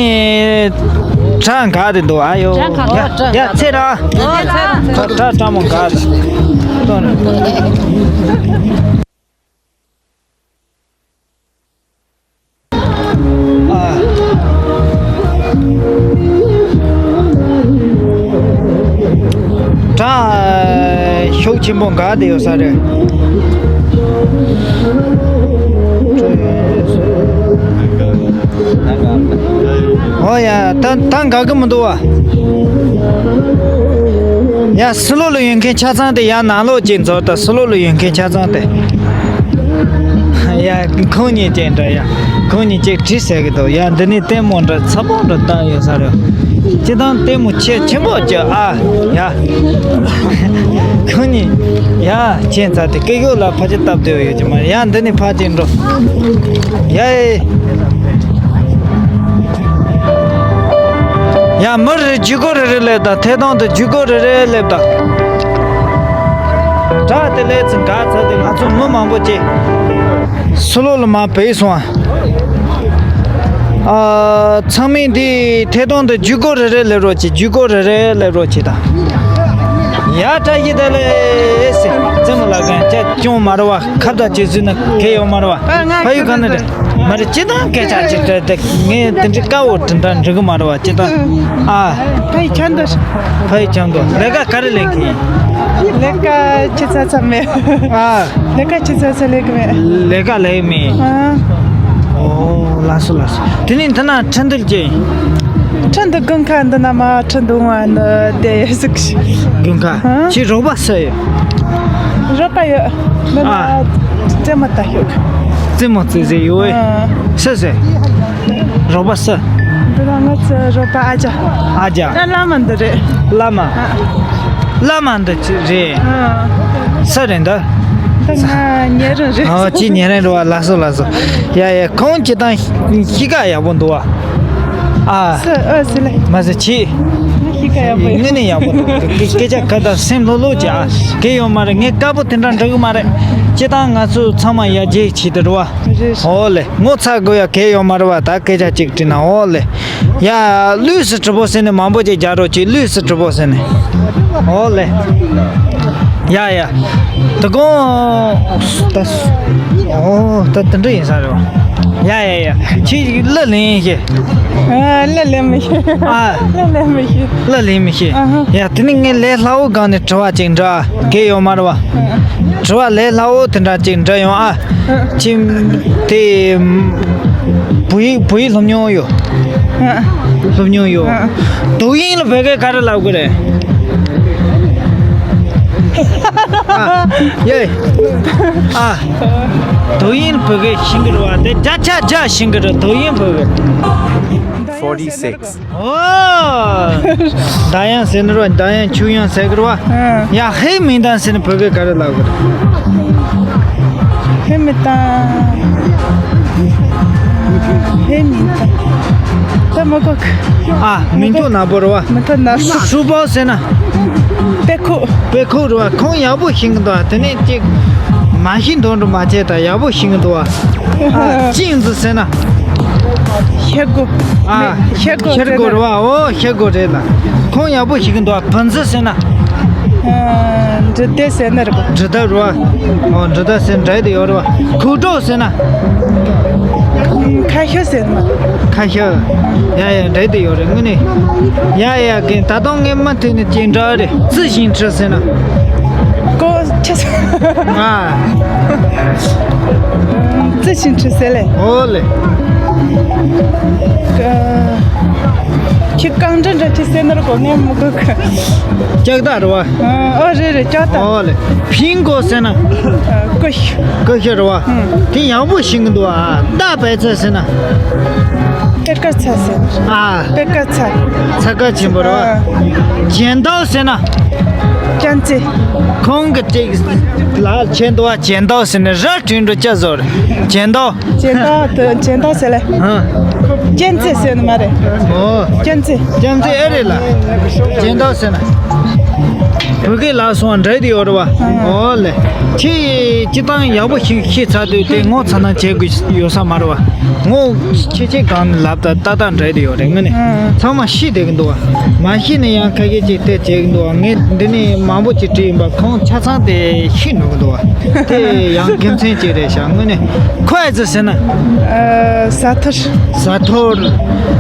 བྲག་འགག་དེ་འདུག་ཨ་ཡོ། བྲག་འགག་ཡ། ཡ་ཚེ་ར། ཨོ་ཚེ་ར་ཚེ་ར། བྲག་བྲག་མོ་འགག་དེ། ལྟོས་ན། ཨ། བྲག་ཤུགས་ཆེན་པོ་འགག་དེ་ཡོད་ས་རེད། ཨོ་ཡ། ད་ད་འགག་གི་མི་འདུག་བ། ཡ་ཕྱི་ལོགས་ལ་ཡོད་མཁན་ཆ་ཚང་དེ་ཡ་ནང་ལོགས་ཅིག་འཛུལ་ད། ཕྱི་ལོགས་ལ་ཡོད་མཁན་ཆ་ཚང་དེ། ཡ་ཁོང་གཉིས་ཅིག་འདྲ། ཡ་ཁོང་གཉིས་ཅིག་བྲིས་ཟེར་གི་འདུག་ཡ་འདི་ནས་ལྟད་མོ་འདྲ་ཚ་པོ་འདྲ་བཏང་ཡོད་ས་རེད། སྤྱིར་བཏང་ལྟད་མོ་ཆེ་ཆེན་པོ་ཅིག་ཨ། ཡ་ཁོང་གཉིས་ཡ་ཁྱེད་ཚ་དེ་སྐད་ཡོད་ལ་ཕ་ཅིག་སྟབས་བདེ་བ་ཡོད་ཀྱི་མ་རེད། ཡ་འདི་ནས་ཕ་ཅིག་འགྲོ། ཡ་ཨེ། ཡ་མི་རེ་རེ་ཇུས་འགོད་རེ་རེ་སླེབས་དང་། ཐད་གཏོང་དུ་ཇུས་འགོད་རེ་རེ་སླེབས་དང་། བྲག་དེ་ལས་ཚུར་འགག་ཚར་དུས་ང་ཚོ་མི་མང་པོ་ཅིག་ཕྱི་ལོགས་ལ་མར་བུད་སོང་ཨ། ཨ་ཚང་མས་འདི་ཐད་གཏོང་དུ་ཇུས་འགོད་རེ་རེ་སླེབས་རོགས་གྱིས། ཇུས་འགོད་རེ་རེ་སླེབས་རོགས་གྱིས་དང་། ཡ་བཀྲ་ཤིས་བདེ་ལེགས་ཟེར། རྩེད་མོ་ལ་གང་ཅག་ཅུང་མ་རེད་བ། ཁ་བརྡ་བྱེད་ཚུལ་ནི་གལ་ཡོད་མ་རེད་བ། ཕ་ཡུལ་ག་ནས་རེད། མ་རེད། སྤྱིར་བཏང་སྐད་ཆ་ཅིག་དྲིས་ཏེ་ངས་དེ་འདྲའི་དཀའ་བོ་དེ་འདྲ་འགྲིག་གི་མ་རེད་བ། སྤྱིར་བཏང་ཨ། ཕ་ཡུལ་ཆ་འདི། ཕ་ཡུལ་ཆ་འདི། ལས་ཀ་ག་རེ་ལས་ཀྱི་ཡིན། ལས་ཀ་ཅི་ཙམ་ཙམ་མེད། ཨ། ལས་ཀ་ཅི་ཙམ་ཙམ་ལས་ཀྱི་མེད། ལས་ཀ་ལས་མེད། ཨ། ཨོ་ལགས་སོ་ལགས་སོ། དེ་ནས་འདི་ན་ཁྲིན་ཏུའུ་ཅི། ཁྲིན་ཏུའུ་དགུན་ཁ་འདི་ན་མ་ཁྲིན་ཏུའུ་ང་ནི་དེ་ཟིག་དགུན་ཁ། ཨ། ཁྱེད་རོགས་པ་སུ་ཡོད། རོགས་པ་ཡོད། འདི་ན་ཨ། རྩེད་མོ་ལྟ་ཤོག་རྩེད་མོ་རྩེ་ཟེར་ཡོད། ཨ། སུ་སུ། རོགས་པ་སུ། འདི་ན་ང་ཚོའི་རོགས་པ་ཨ་ཅག་ཨ་ཅག་ཨ་བླ་མ་འདི་རེད། བླ་མ། ཨ། བླ་མ་འདི་ཅི་རེད། ཨ། སུ་རེད་འདི། འདི་ང་ཉེ་རིང་རེད། ཨ་ཅི་ཉེ་རིང་རེད་བ། ལགས་སོ་ལགས་སོ། ཡ་ཡ་ཁོང་ཅི་དང་གཤིས་ཀ་ཡག་པོ་འདུག་བ། ཨ། སུ་ཨ་སུ་ལེ། མ་ཟེར་ཅི། ང་གཤིས་ཀ་ཡག་པོ་ཡོད། དངོས་གནས་ཡག་པོ་འདུག་སྐད་ཆ་ཁ་དང་སེམས་ལྷོད་ལྷོད་ཅིག་ཨ། གལ་ཡོད་མ་རེད། ངས་དཀར་པོ་དེ་འདྲ་འགྲིག་གི་མ་རེད། སྤྱིར་བཏང་ང་ཚོ་ཚང་མ་ཡར་རྒྱས་བྱེད་དུ་རེད་བ། རེད། ཨོ་ལེ། ངོ་ཚ་དགོས་ཡ་གལ་ཡོད་མ་རེད་བ། ད་སྐད་ཆ་གཅིག་དྲིས་ན་ཨོ་ལེ། ཡ། ལུས་སུ་གྲུབ་པོ་ཟེར་ནས་མང་པོ་ཅིག་རྒྱག་རོགས་གྱིས། ལུས་སུ་གྲུབ་པོ་ཟེར་ནས། ཨོ་ལེ། ཡ་ཡ། དེ་གོང་། ད། ཨོ་ད་དེ་འདྲ་ཡིན་ས་རེད་བ། ཡ་ཡ་ཡ། ཁྱེད་ཀྱིས་གླུ་ལེན་ཤེས། ཨ་གླུ་ལེན་མི་ཤེས། ཨ། གླུ་ལེན་མི་ཤེས། གླུ་ལེན་མི་ཤེས། ཨ་ཧ། ཡ་དེ་ནི་ངས་ལས་སླ་བོ་སྒང་ནས་དྲི་བ་ཅིག་འདྲི། གལ་ཡོད་མ་རེད་བ། དྲི་བ་ལས་སླ་བོ་དེ་འདྲ་ཅིག་འདྲི་ཡོང་ཨ། ཅིམ། དེ། བོད་ཡིག་བོད་ཡིག་སློབ་མྱོང་ཡོད། སློབ་མྱོང་ཡོད། དོ་དགོང་ལ་བོད་སྐད་ག་རེ་ལབ་དགོས་རེད། ཨ། ཡེ། ཨ། དོ་དགོང་ལ་བོད་སྐད་ཤེས་ཀྱི་རེད་བ། དེ་བརྒྱ་ཆ་བརྒྱ་ཤེས་ཀྱི་རེད། དོ་དགོང་བོད་སྐད། Forty-six. ཨོ། མདའ་དབྱངས་ཟེར་ནི་རོ། མདའ་དབྱངས་ཆུ་དབྱངས་ཟེར་གི་རོ། ཨ། ཡ་ཧེ་མིང་དང་ཟེར་ནི་བོད་སྐད་ག་རེ་ལབ་གི་རེད། ཧེ་མིང་དང་། ཧེ་མིང་དང་། ད་མི་གོ་གི། ཨ། མིང་ཐོ་ནག་པོ་རེད་བ། མིང་ཐོ་ནག་པོ། ཧྲུ་པའོ་ཟེར་ན། དཔེ་ཁུག་དཔེ་ཁུག་རེད་བ། ཁོང་ཡག་པོ་ཤེས་གི་འདུག་དེ་ནས་ཅིག་མ་ཤེས་མདོག་འདྲ་མ་བྱས་ད་ཡག་པོ་ཤེས་གི་འདུག་བ། ཨ། ཅིང་ཙི་ཟེར་ན། ཤེལ་སྒོ། ཨ། ཤེལ་སྒོ་ཤེལ་སྒོ་རེད་བ། ཨོ་ཤེལ་སྒོ་རེད་ལ། ཁོང་ཡག་པོ་ཤེས་གི་འདུག་བ། བུན་ཙི་ཟེར་ན། ཨ། འབྲི་དེ་ཟེར་ན་རེད་པ། འབྲི་དེ་རེད་བ། ཨོ་འབྲི་དེ་ཟེར་འདྲ་དེ་ཡོད་རེད་བ། ཁུག་ཀྲོ་ཟེར་ན། ཁ་ཤོ་ཟེར་ན། ཁ་ཤོ། ཡ་ཡ་འདྲ་དེ་ཡོད་རེད་དངོས་གནས། ཡ་ཡ་གིན་ད་དུང་ངས་མུ་མཐུད་ནས་ཅིག་འདྲ་རེད། ཙི་ཞིང་ཁྲི་ཟེར་ན། ཀོ་ཁྲི། ཨ། ཙི་ཞིང་ཁྲི་ཟེར་ལེ། ཨོ་ལེ། ཁྱི་རྐང་འདྲ་འདྲ་ཅིག་ཟེར་ན་ར་གོ་ངས་མི་གོ་གི། ལྕགས་ཐག་རེད་བ། ཨ་རེད་རེད། ལྕགས་ཐག་ཨོ་ལེ། ཕིང་གོ་ཟེར་ན། ཀུ་ཤུ། ཀུ་ཤུ་རེད་བ། དེ་ཡག་པོ་ཤེས་ཀྱི་འདུག་ཨ། ད་པད་ཚལ་ཟེར་ན། པད་དཀར་ཚལ་ཟེར། ཨ། པད་དཀར་ཚལ། ཚ་ཁ་ཆེན་པོ་རེད་བ། ཇན་ཏའོ་ཟེར་ན། ཅན་ཙེ། ཁོང་གི་ཅིག་ལ་ཆེན་འདུག་བ། ཇན་ཏའོ་ཟེར་ན་ར་དྲིན་འགྲོ་ཅག་བཟོ་རེད། ཇན་ཏའོ། ཇན་ཏའོ་དེ་ཇན་ཏའོ་ཟེར་ལེ། ཧ། ཅན་ཙེ་ཟེར་ནི་མ་རེད། ཨོ། ཅན་ཙེ། ཅན་ཙེ་ཨེ་རེད་ལ། ཇན་ཏའོ་ཟེར་ན། བོད་སྐད་ལ་སོང་བ་འདྲ་དེ་ཡོད་རེད་བ། ཨོ་ལེ། ཁྱེད་སྤྱི་བཏང་ཡག་པོ་ཞིག་ཤེས་ཚར་དུས་དེ་ངོ་ཚ་ན་བྱེད་དགོས་ཡོད་ས་མ་རེད་བ། ངོ་ཆེ་ཆེ་གང་ནས་ལབ་ད་ཏག་ཏག་འདྲ་དེ་ཡོད་རེད། དངོས་གནས་ཚང་མ་ཤེས་བསྡད་ཀྱི་འདུག་བ། མ་ཤེས་ན་ཡང་ཁ་ཤས་ཅིག་དེ་བྱེད་ཀྱི་འདུག་བ། ངས་འདི་ནས་མང་པོ་ཅིག་བྲིས་ཡིན་པ། ཁོང་ཆ་ཚང་དེ་ཤེས་ནུས་ཀྱི་འདུག་བ། དེ་ཡང་དགེ་མཚན་ཅིག་རེད་ཤག་དངོས་གནས། ཁོ་ཨེ་ཙི་ཟེར་ན། ཟ་ཐོར། ཟ་ཐོར།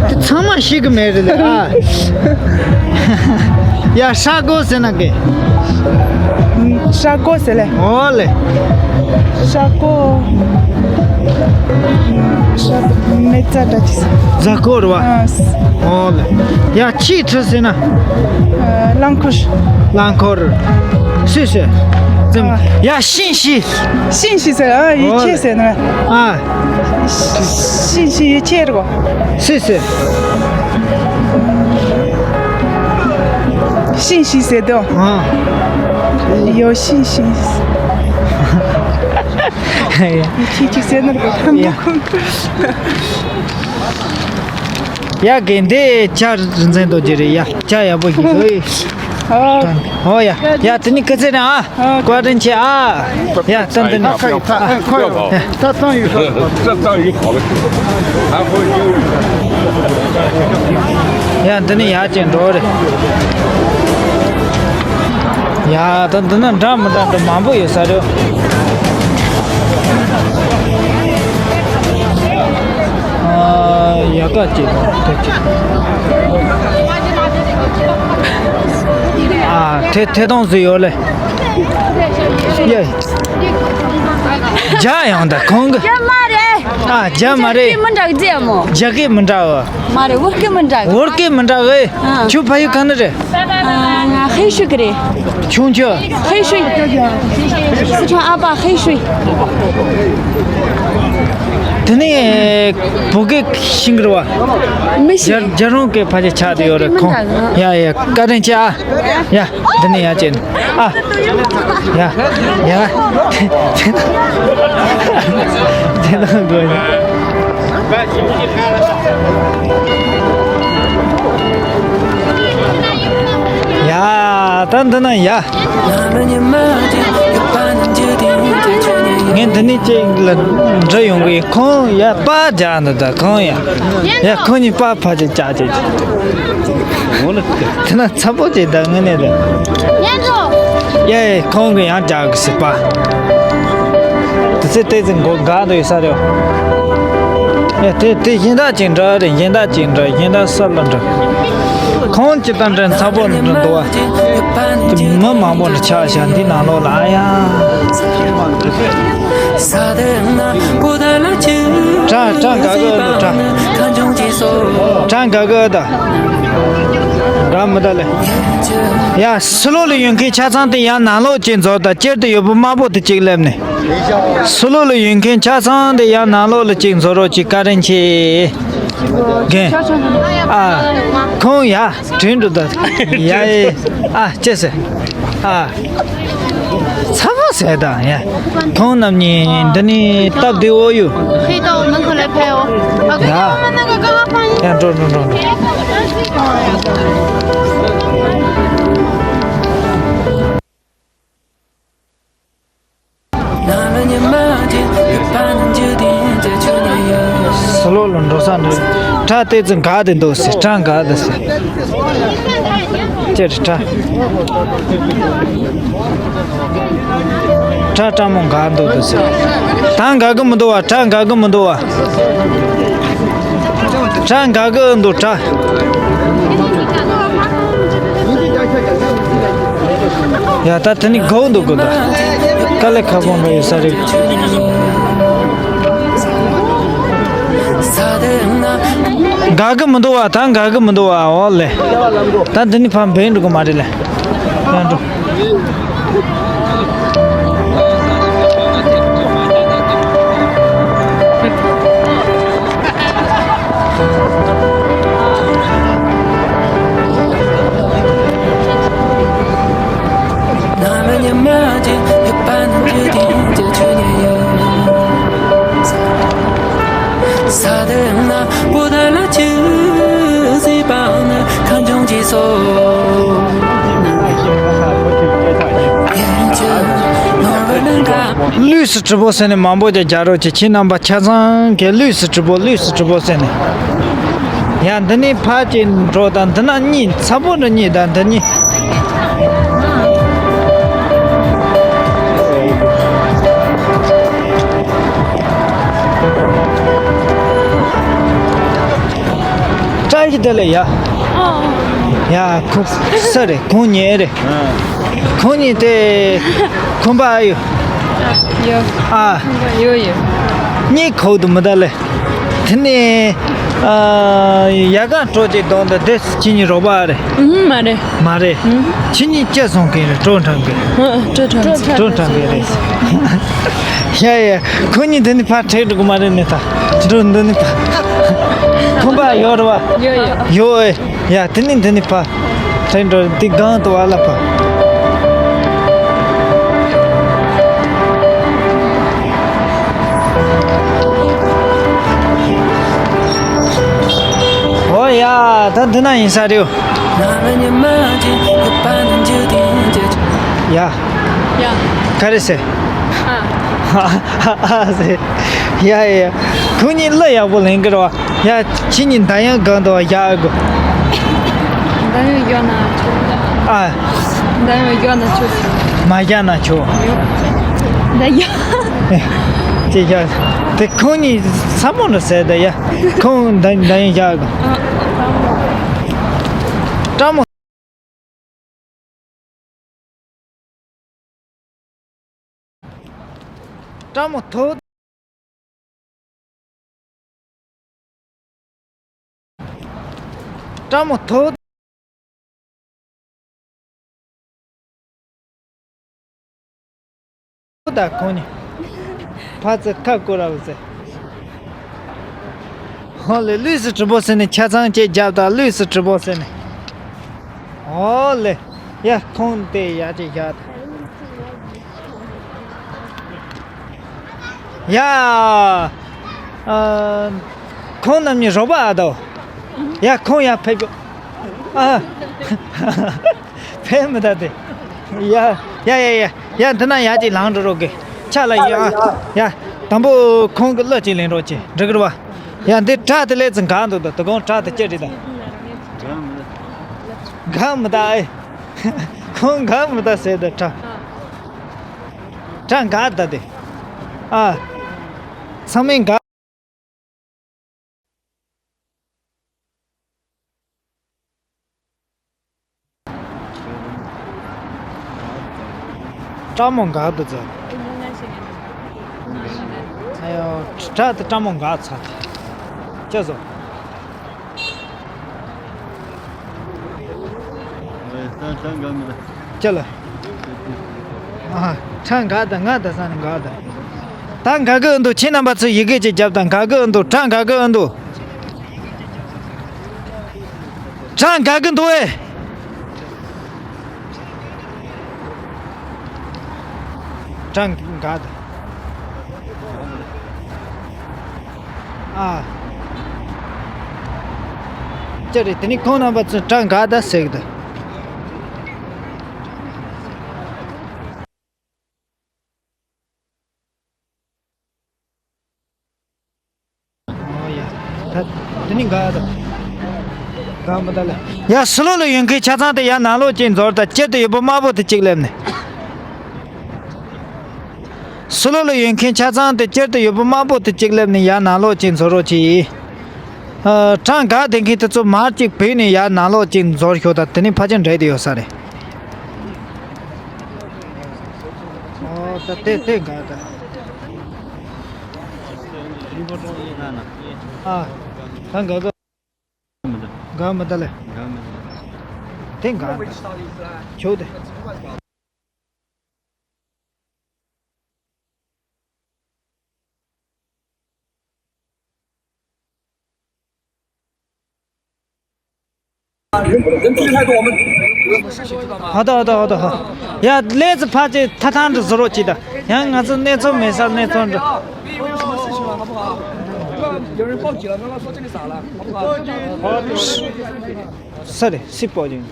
དེ་ཚང་མ་ཤེས་ཀྱི་མེད་རེད་ལ། ཨ། ཡ་ཧྲ་གོ་ཟེར་ན་གེ། ཧྲ་གོ་ཟེར་ལེ། ཨོ་ལེ། ཧྲ་གོ། ཧྲ་གོ་མེ་ཙ་འདྲ་ཅིག་ཟ། ཟ་ཁོ་རེད་བ། ཨ། ཨོ་ལེ། ཡ་ཆི་ཁྲི་ཟེར་ན། རླངས་འཁོར། རླངས་འཁོར། སུས་ཟེར། ཙམ། ཡ་ཤིན་ཤི། ཤིན་ཤི་ཟེར། ཨ། ཡུལ་ཆེ་ཟེར་ན། ཨ། ཤིན་ཤི་ཡུལ་ཆེ་རེད་གོ། སུས་ཟེར། ཤིན་ཤི་ཟེར་དོ། ཨ། ཡོ་ཤིན་ཤི། ཡུལ་ཆེ་ཅིག་ཟེར་ན་རེད་གོ། ཡ། ཡ་གི་འདི་ཇ་རིན་ཆེན་རྡོ་རྗེ་རེད་ཡ། ཇ་ཡག་པོ་ཞིག་འདུག་ཨེ། ཨོ། ཨོ་ཡ། ཡ་དེ་ནི་སྐུ་ཚེ་རིང་ཨ། བཀའ་དྲིན་ཆེ་ཨ། ཡ་ད་འདི་ནི། ད་ད་ད་ད་ཡོད་ས་རེད་པ། ད་ད་ཡོད་ས་རེད་པ། ཡ་འདི་ནི་ཡག་ཅིག་འགྲོ་རེད། ཡ་ད་འདི་ན་འདྲ་མི་འདྲ་འདྲ་མང་པོ་ཡོད་ས་རེད། ཨ། ཡག་ག་ཅིག་དེ་ཅིག་ཨ། ཐེ་ཐེ་ཐོང་ཟིག་ཡོད་ལེ། ཡེ། ཇ་ཡང་ད་ཁོང་གི། ཇ་མ་རེད། ཨ། ཇ་མ་རེད། བོད་སྐད་མི་འདྲ་གི་ཟེར་མོ། ཇ་སྐད་མི་འདྲ་བ། མ་རེད། བོད་སྐད་མི་འདྲ་གི། བོད་སྐད་མི་འདྲ་གི། ཨ། ཁྱོད་ཕ་ཡུལ་ག་ནས་རེད། ཨ། ང་ཧེ་ཤུ་གི་རེད། ཆུང་ཆུང་། ཧེ་ཤུ། སི་ཁྲོན་ཨ་པ་ཧེ་ཤུ། དེ་ནས་བོད་སྐད་ཤེས་ཀྱི་རེད་བ། མི་ཤེས། རྒྱ་རྒྱ་རོང་སྐད་ཕལ་ཆེར་ཆགས་བསྡད་ཡོད་རེད་ཁོང་། ཡ་ཡ་བཀའ་དྲིན་ཆེ་ཨ། ཡ་འདི་ནས་ཡ་ཅན་ཨ། ཡ་ཡ། དེ་ན་དགོས་ཡ། ཡ་ད་འདི་ན་ཡ། ངས་འདི་ནས་ཅིག་ལ་འདྲི་ཡོང་གི། ཁོང་ཡ་པ་རྒྱག་འདུག་ད་ཁོང་ཡ། ཡ་ཁོང་གཉིས་པ་ཕ་ཅིག་ཅག་ཅིག་ཅིག་དེ་ན་ཚ་པོ་ཅིག་ད་ངས་ནས་ད། ཡ་ཡ་ཁོང་གི་ཡང་རྒྱག་གི་སྲིད་པ། དེ་ཚེ་ཏོག་ཙམ་མགོ་འགག་འདུག་ཡོད་ས་རེད། ཡ་དེ་དེ་གཞན་དག་ཅིག་འདྲ་རེད། གཞན་དག་ཅིག་འདྲ། གཞན་དག་སར་ལ་འདྲ། ཁོང་ཅི་ལྟར་འདྲ་ཚ་པོ་འདྲ་འདུག་བ། དེ་མི་མང་པོ་འདྲ་ཆགས་ཤག་འདི་ནང་ལོགས་ལ། ཨ་ཡ། གྲ་གྲ་འགག་གི་འདུག་གྲ། གྲ་འགག་གི་ད། འགག་མི་ད་ལེ། ཡ་ཕྱི་ལོགས་ལ་ཡོད་མཁན་ཆ་ཚང་དེ་ཡང་ནང་ལོགས་ཅིག་འཛུལ་ད། སྤྱིར་དུ་ཡོད་པོ་དམར་པོ་དེ་གཅིག་སླེབས་ནས། ཕྱི་ལོགས་ལ་ཡོད་མཁན་ཆ་ཚང་དེ་ཡང་ནང་ལོགས་ལ་གཅིག་འཛུལ་རོགས་གྱིས། བཀའ་དྲིན་ཆེ། རྒན། ཨ། ཁོང་ཡ་དྲིན་འགྲོ་ད། ཡ་ཨེ། ཨ་ཅེ་སེ། ཨ། ཚ་བོ་ཟེར་དང་ཡ། ཁོང་རྣམ་གཉིས་འདི་ནས་སྟབས་བདེ་བོ་ཡོད། ཡ། ཡ་འགྲོ་འགྲོ་འགྲོ་འགྲོ། སུ་ལོ་ལོ་འགྲོ་ས་འགྲོ། གྲ་ཏོག་ཙམ་འགག་དེ་འདུག་ཟེར། གྲ་འགག་དེ་ཟེར། ཅེར་གྲ། གྲ་གྲ་མོ་འགག་འདུག་དེ་ཟེར། ད་འགག་གི་མི་འདུག་བ། གྲ་འགག་གི་མི་འདུག་བ། གྲ་འགག་གི་འདུག་གྲ། ཡ་ད་དེ་ནི་གོ་འདུག་གོ་ད། དཀའ་ལས་ཁག་པོ་འགྲོ་ཡོད་ས་རེད། དགའ་གི་མི་འདུག་བ། ད་དགའ་གི་མི་འདུག་བ། འོ་ལེ། ད་འདི་ནི་ཕར་འབེན་འགྲོ་གི་མ་རེད་ལེ། ཡང་འགྲོ། ལུས་སུ་གྲི་པོ་ཟེར་ནས་མང་པོ་ཅིག་རྒྱག་རོགས་བྱེད། ཁྱེད་རྣམ་པ་ཆ་ཚང་གི་ལུས་སུ་གྲི་པོ། ལུས་སུ་གྲི་པོ་ཟེར་ནས། ཡ། འདི་ནས་ཕར་ཅིག་འགྲོ་དང་། འདི་ན་གཉིད་ཚ་པོ་འདྲ་གཉིད་དང་འདི་གཉིད། བཀྲ་ཤིས་བདེ་ལེགས་ཡ། ཡ། ཁོ་སུ་རེད། ཁོང་གཉིས་རེད། ཁོང་གཉིས་དེ་ཁོམ་པ་ཨ་ཡོད། ཡོད། ཨ། ཡོད་ཡོད། གཉིད་ཁུག་འདུག་མི་གདའ་ལེ། དེ་ནས་ཨ། ཡལ་ག་གྲོགས་ཅིག་གདོང་དུ་བསྡད། ཁྱེད་གཉིས་རོགས་པ་རེད། ཨུམ། མ་རེད། མ་རེད། ཨུམ། ཁྱེད་གཉིས་ཅི་བཟུང་གིན་རེད། གྲོ་འགྲམ་གི། ཨ། གྲོ་འགྲམ་གི། གྲོ་འགྲམ་གི་རེད། ཡ་ཡ། ཁོ་གཉིས་འདི་ནས་ཕར་ཁྲིད་འགྲོ་གི་མ་རེད་ནི། ད་འགྲོ། འདི་ནས་ཕར། ཁོམ་པ་ཡོད་རེད་བ། ཡོད་ཡོད། ཡོད་ཨེ། ཡ། དེ་ནས་འདི་ནས་ཕར་ཁྲིད་འགྲོ། འདི་སྒང་དུ་བ་ལ་ཕར། འོ་ཡ། ད་འདི་ན་ཡིན་ས་རེད། ཡ། ཡ། ག་རེ་ཟེར། ཨ། ཨ་ཟེར། ཡ་ཡ། ཁོ་གཉིས་གླུ་ཡག་པོ་ལེན་གི་རེད་བ། ཡ། ཁྱེད་གཉིས་མདའ་ཡང་སྒང་དུ་བ་བཞག་དགོས། མདའ་ཡང་བཞག་ན་ཆོག། ཨ། མདའ་ཡང་བཞག་ན་ཆོག། མ་བཞག་ན་ཆོག། མདའ་ཡང་། ཅི་བཞག། དེ་ཁོང་གཉིས་ཚ་མོ་འདྲ་ཟེར། ད་ཡ། ཁོང་མདའ་མདའ་ཡང་བཞག་དགོས། ཨ། སྤྲང་མོ། སྤྲང་མོ་ཐོ། སྤྲང་མོ་ཐོ། ད་ཁོང་གཉིས་ཕར་ཚུར་ཁ་བསྐོར་ར་བ་ཟེར། ཧོ་ལེ། ལུས་སུ་གྲི་པོ་ཟེར་ནས་ཆ་ཚང་ཅིག་རྒྱབ་དང་། ལུས་སུ་གྲི་པོ་ཟེར་ནས། ཨོ་ལེ། ཡ། ཁོང་དེ་ཡ་ཅིག་བཞག་དང་། ཡ། ཨ། ཁོང་རྣམ་གཉིས་རོགས་པ་ཨ་དོ། ཡ། ཁོང་ཡ་ཕེབས་ཤོག། ཨ། ཕེབས་མི་ད་དེ། ཡ་ཡ་ཡ་ཡ། ཡ། འདི་ན་ཡ་ཅིག་ལངས་འགྲོ་རོགས་གི། ཆ་ལ་ཡིན་ཨ། ཡ། དང་པོ་ཁོང་གི་གླུ་ཅིག་ལེན་རོགས་གྱིས། འགྲིག་གི་རེད་བ། ཡ། འདི་བྲག་དེ་ལས་ཙང་འགག་འདུག་ད་དོ་དགོང་བྲག་དེ་ཅི་རེད་ད། འགག་མི་ད་ཨེ། ཁོང་འགག་མི་ད་ཟེར་ད་བྲག་བྲག་འགག་ད་དེ། ཨ། ཚང་མས་འགག་སྤྲང་མོ་འགག་འདུག་ཟེར། ཨ་ཡོ། བྲག་དེ་སྤྲང་མོ་འགག་ཚར་ཏེ། ཅི་བཟོ། ཅི་ལ། ཨ། བྲག་འགག་ད། ང་ད་ས་ནས་འགག་ད། ད་འགག་གི་འདུག་ཁྱེད་རྣམ་པ་ཚོས་ཡི་གེ་ཅིག་རྒྱབ་དང་། འགག་གི་འདུག་བྲག་འགག་གི་འདུག་བྲག་འགག་གི་འདུག་ཨེ། བྲག་འགག་ད། ཨ། ཅི་རེད། དེ་ནི་ཁོང་རྣམ་པ་ཚོས་བྲག་འགག་ད་ཟེར་གི་འདུག་ཨོ་ཡ། ད་དེ་ནི་འགག་ད། འགག་མི་ད་ལ། ཡ། ཕྱི་ལོགས་ལ་ཡོད་མཁན་ཆ་ཚང་དེ་ཡར་ནང་ལོགས་ཅིག་འཛུལ་དང་། དཀྱིལ་དུ་ཡོད་པ་དམར་པོ་དེ་གཅིག་སླེབས་ནས། ཕྱི་ལོགས་ལ་ཡོད་མཁན་ཆ་ཚང་དེ་དཀྱིལ་དུ་ཡོད་པ་དམར་པོ་དེ་གཅིག་སླེབས་ནས་ཡར་ནང་ལོགས་ཅིག་འཛུལ་རོགས་གྱིས། ཨ། བྲག་འགག་བསྡད་མཁན་དེ་ཚོ་མར་གཅིག་བུད་ནས་ཡར་ནང་ལོགས་ཅིག་འཛུལ་ཤོག་དང་། དེ་ནས་ཕལ་ཆེར་འདྲེས་བསྡད་ཡོད་ས་རེད། ཨོ། ད་དེ་དེ་འགག་ད། ཨ། ད་འགག་ད། འགག་མི་ད་ལེ། དེ་འགག་ད། ཁྱོད་དེ། ཧ་ད་ཧ་ད་ཧ་ད་ཧ། ཡ་ལས་ཚེ་ཕ་ཅེ་ཐ་ཐང་དུ་བཟོ་རོགས་ཅི་ད། ཡང་ང་ཚོ་གནས་ཚུལ་མེད་ས་གནས་ཚུལ་འདྲ། ས་རེ་སི་པོ་ཅིང་།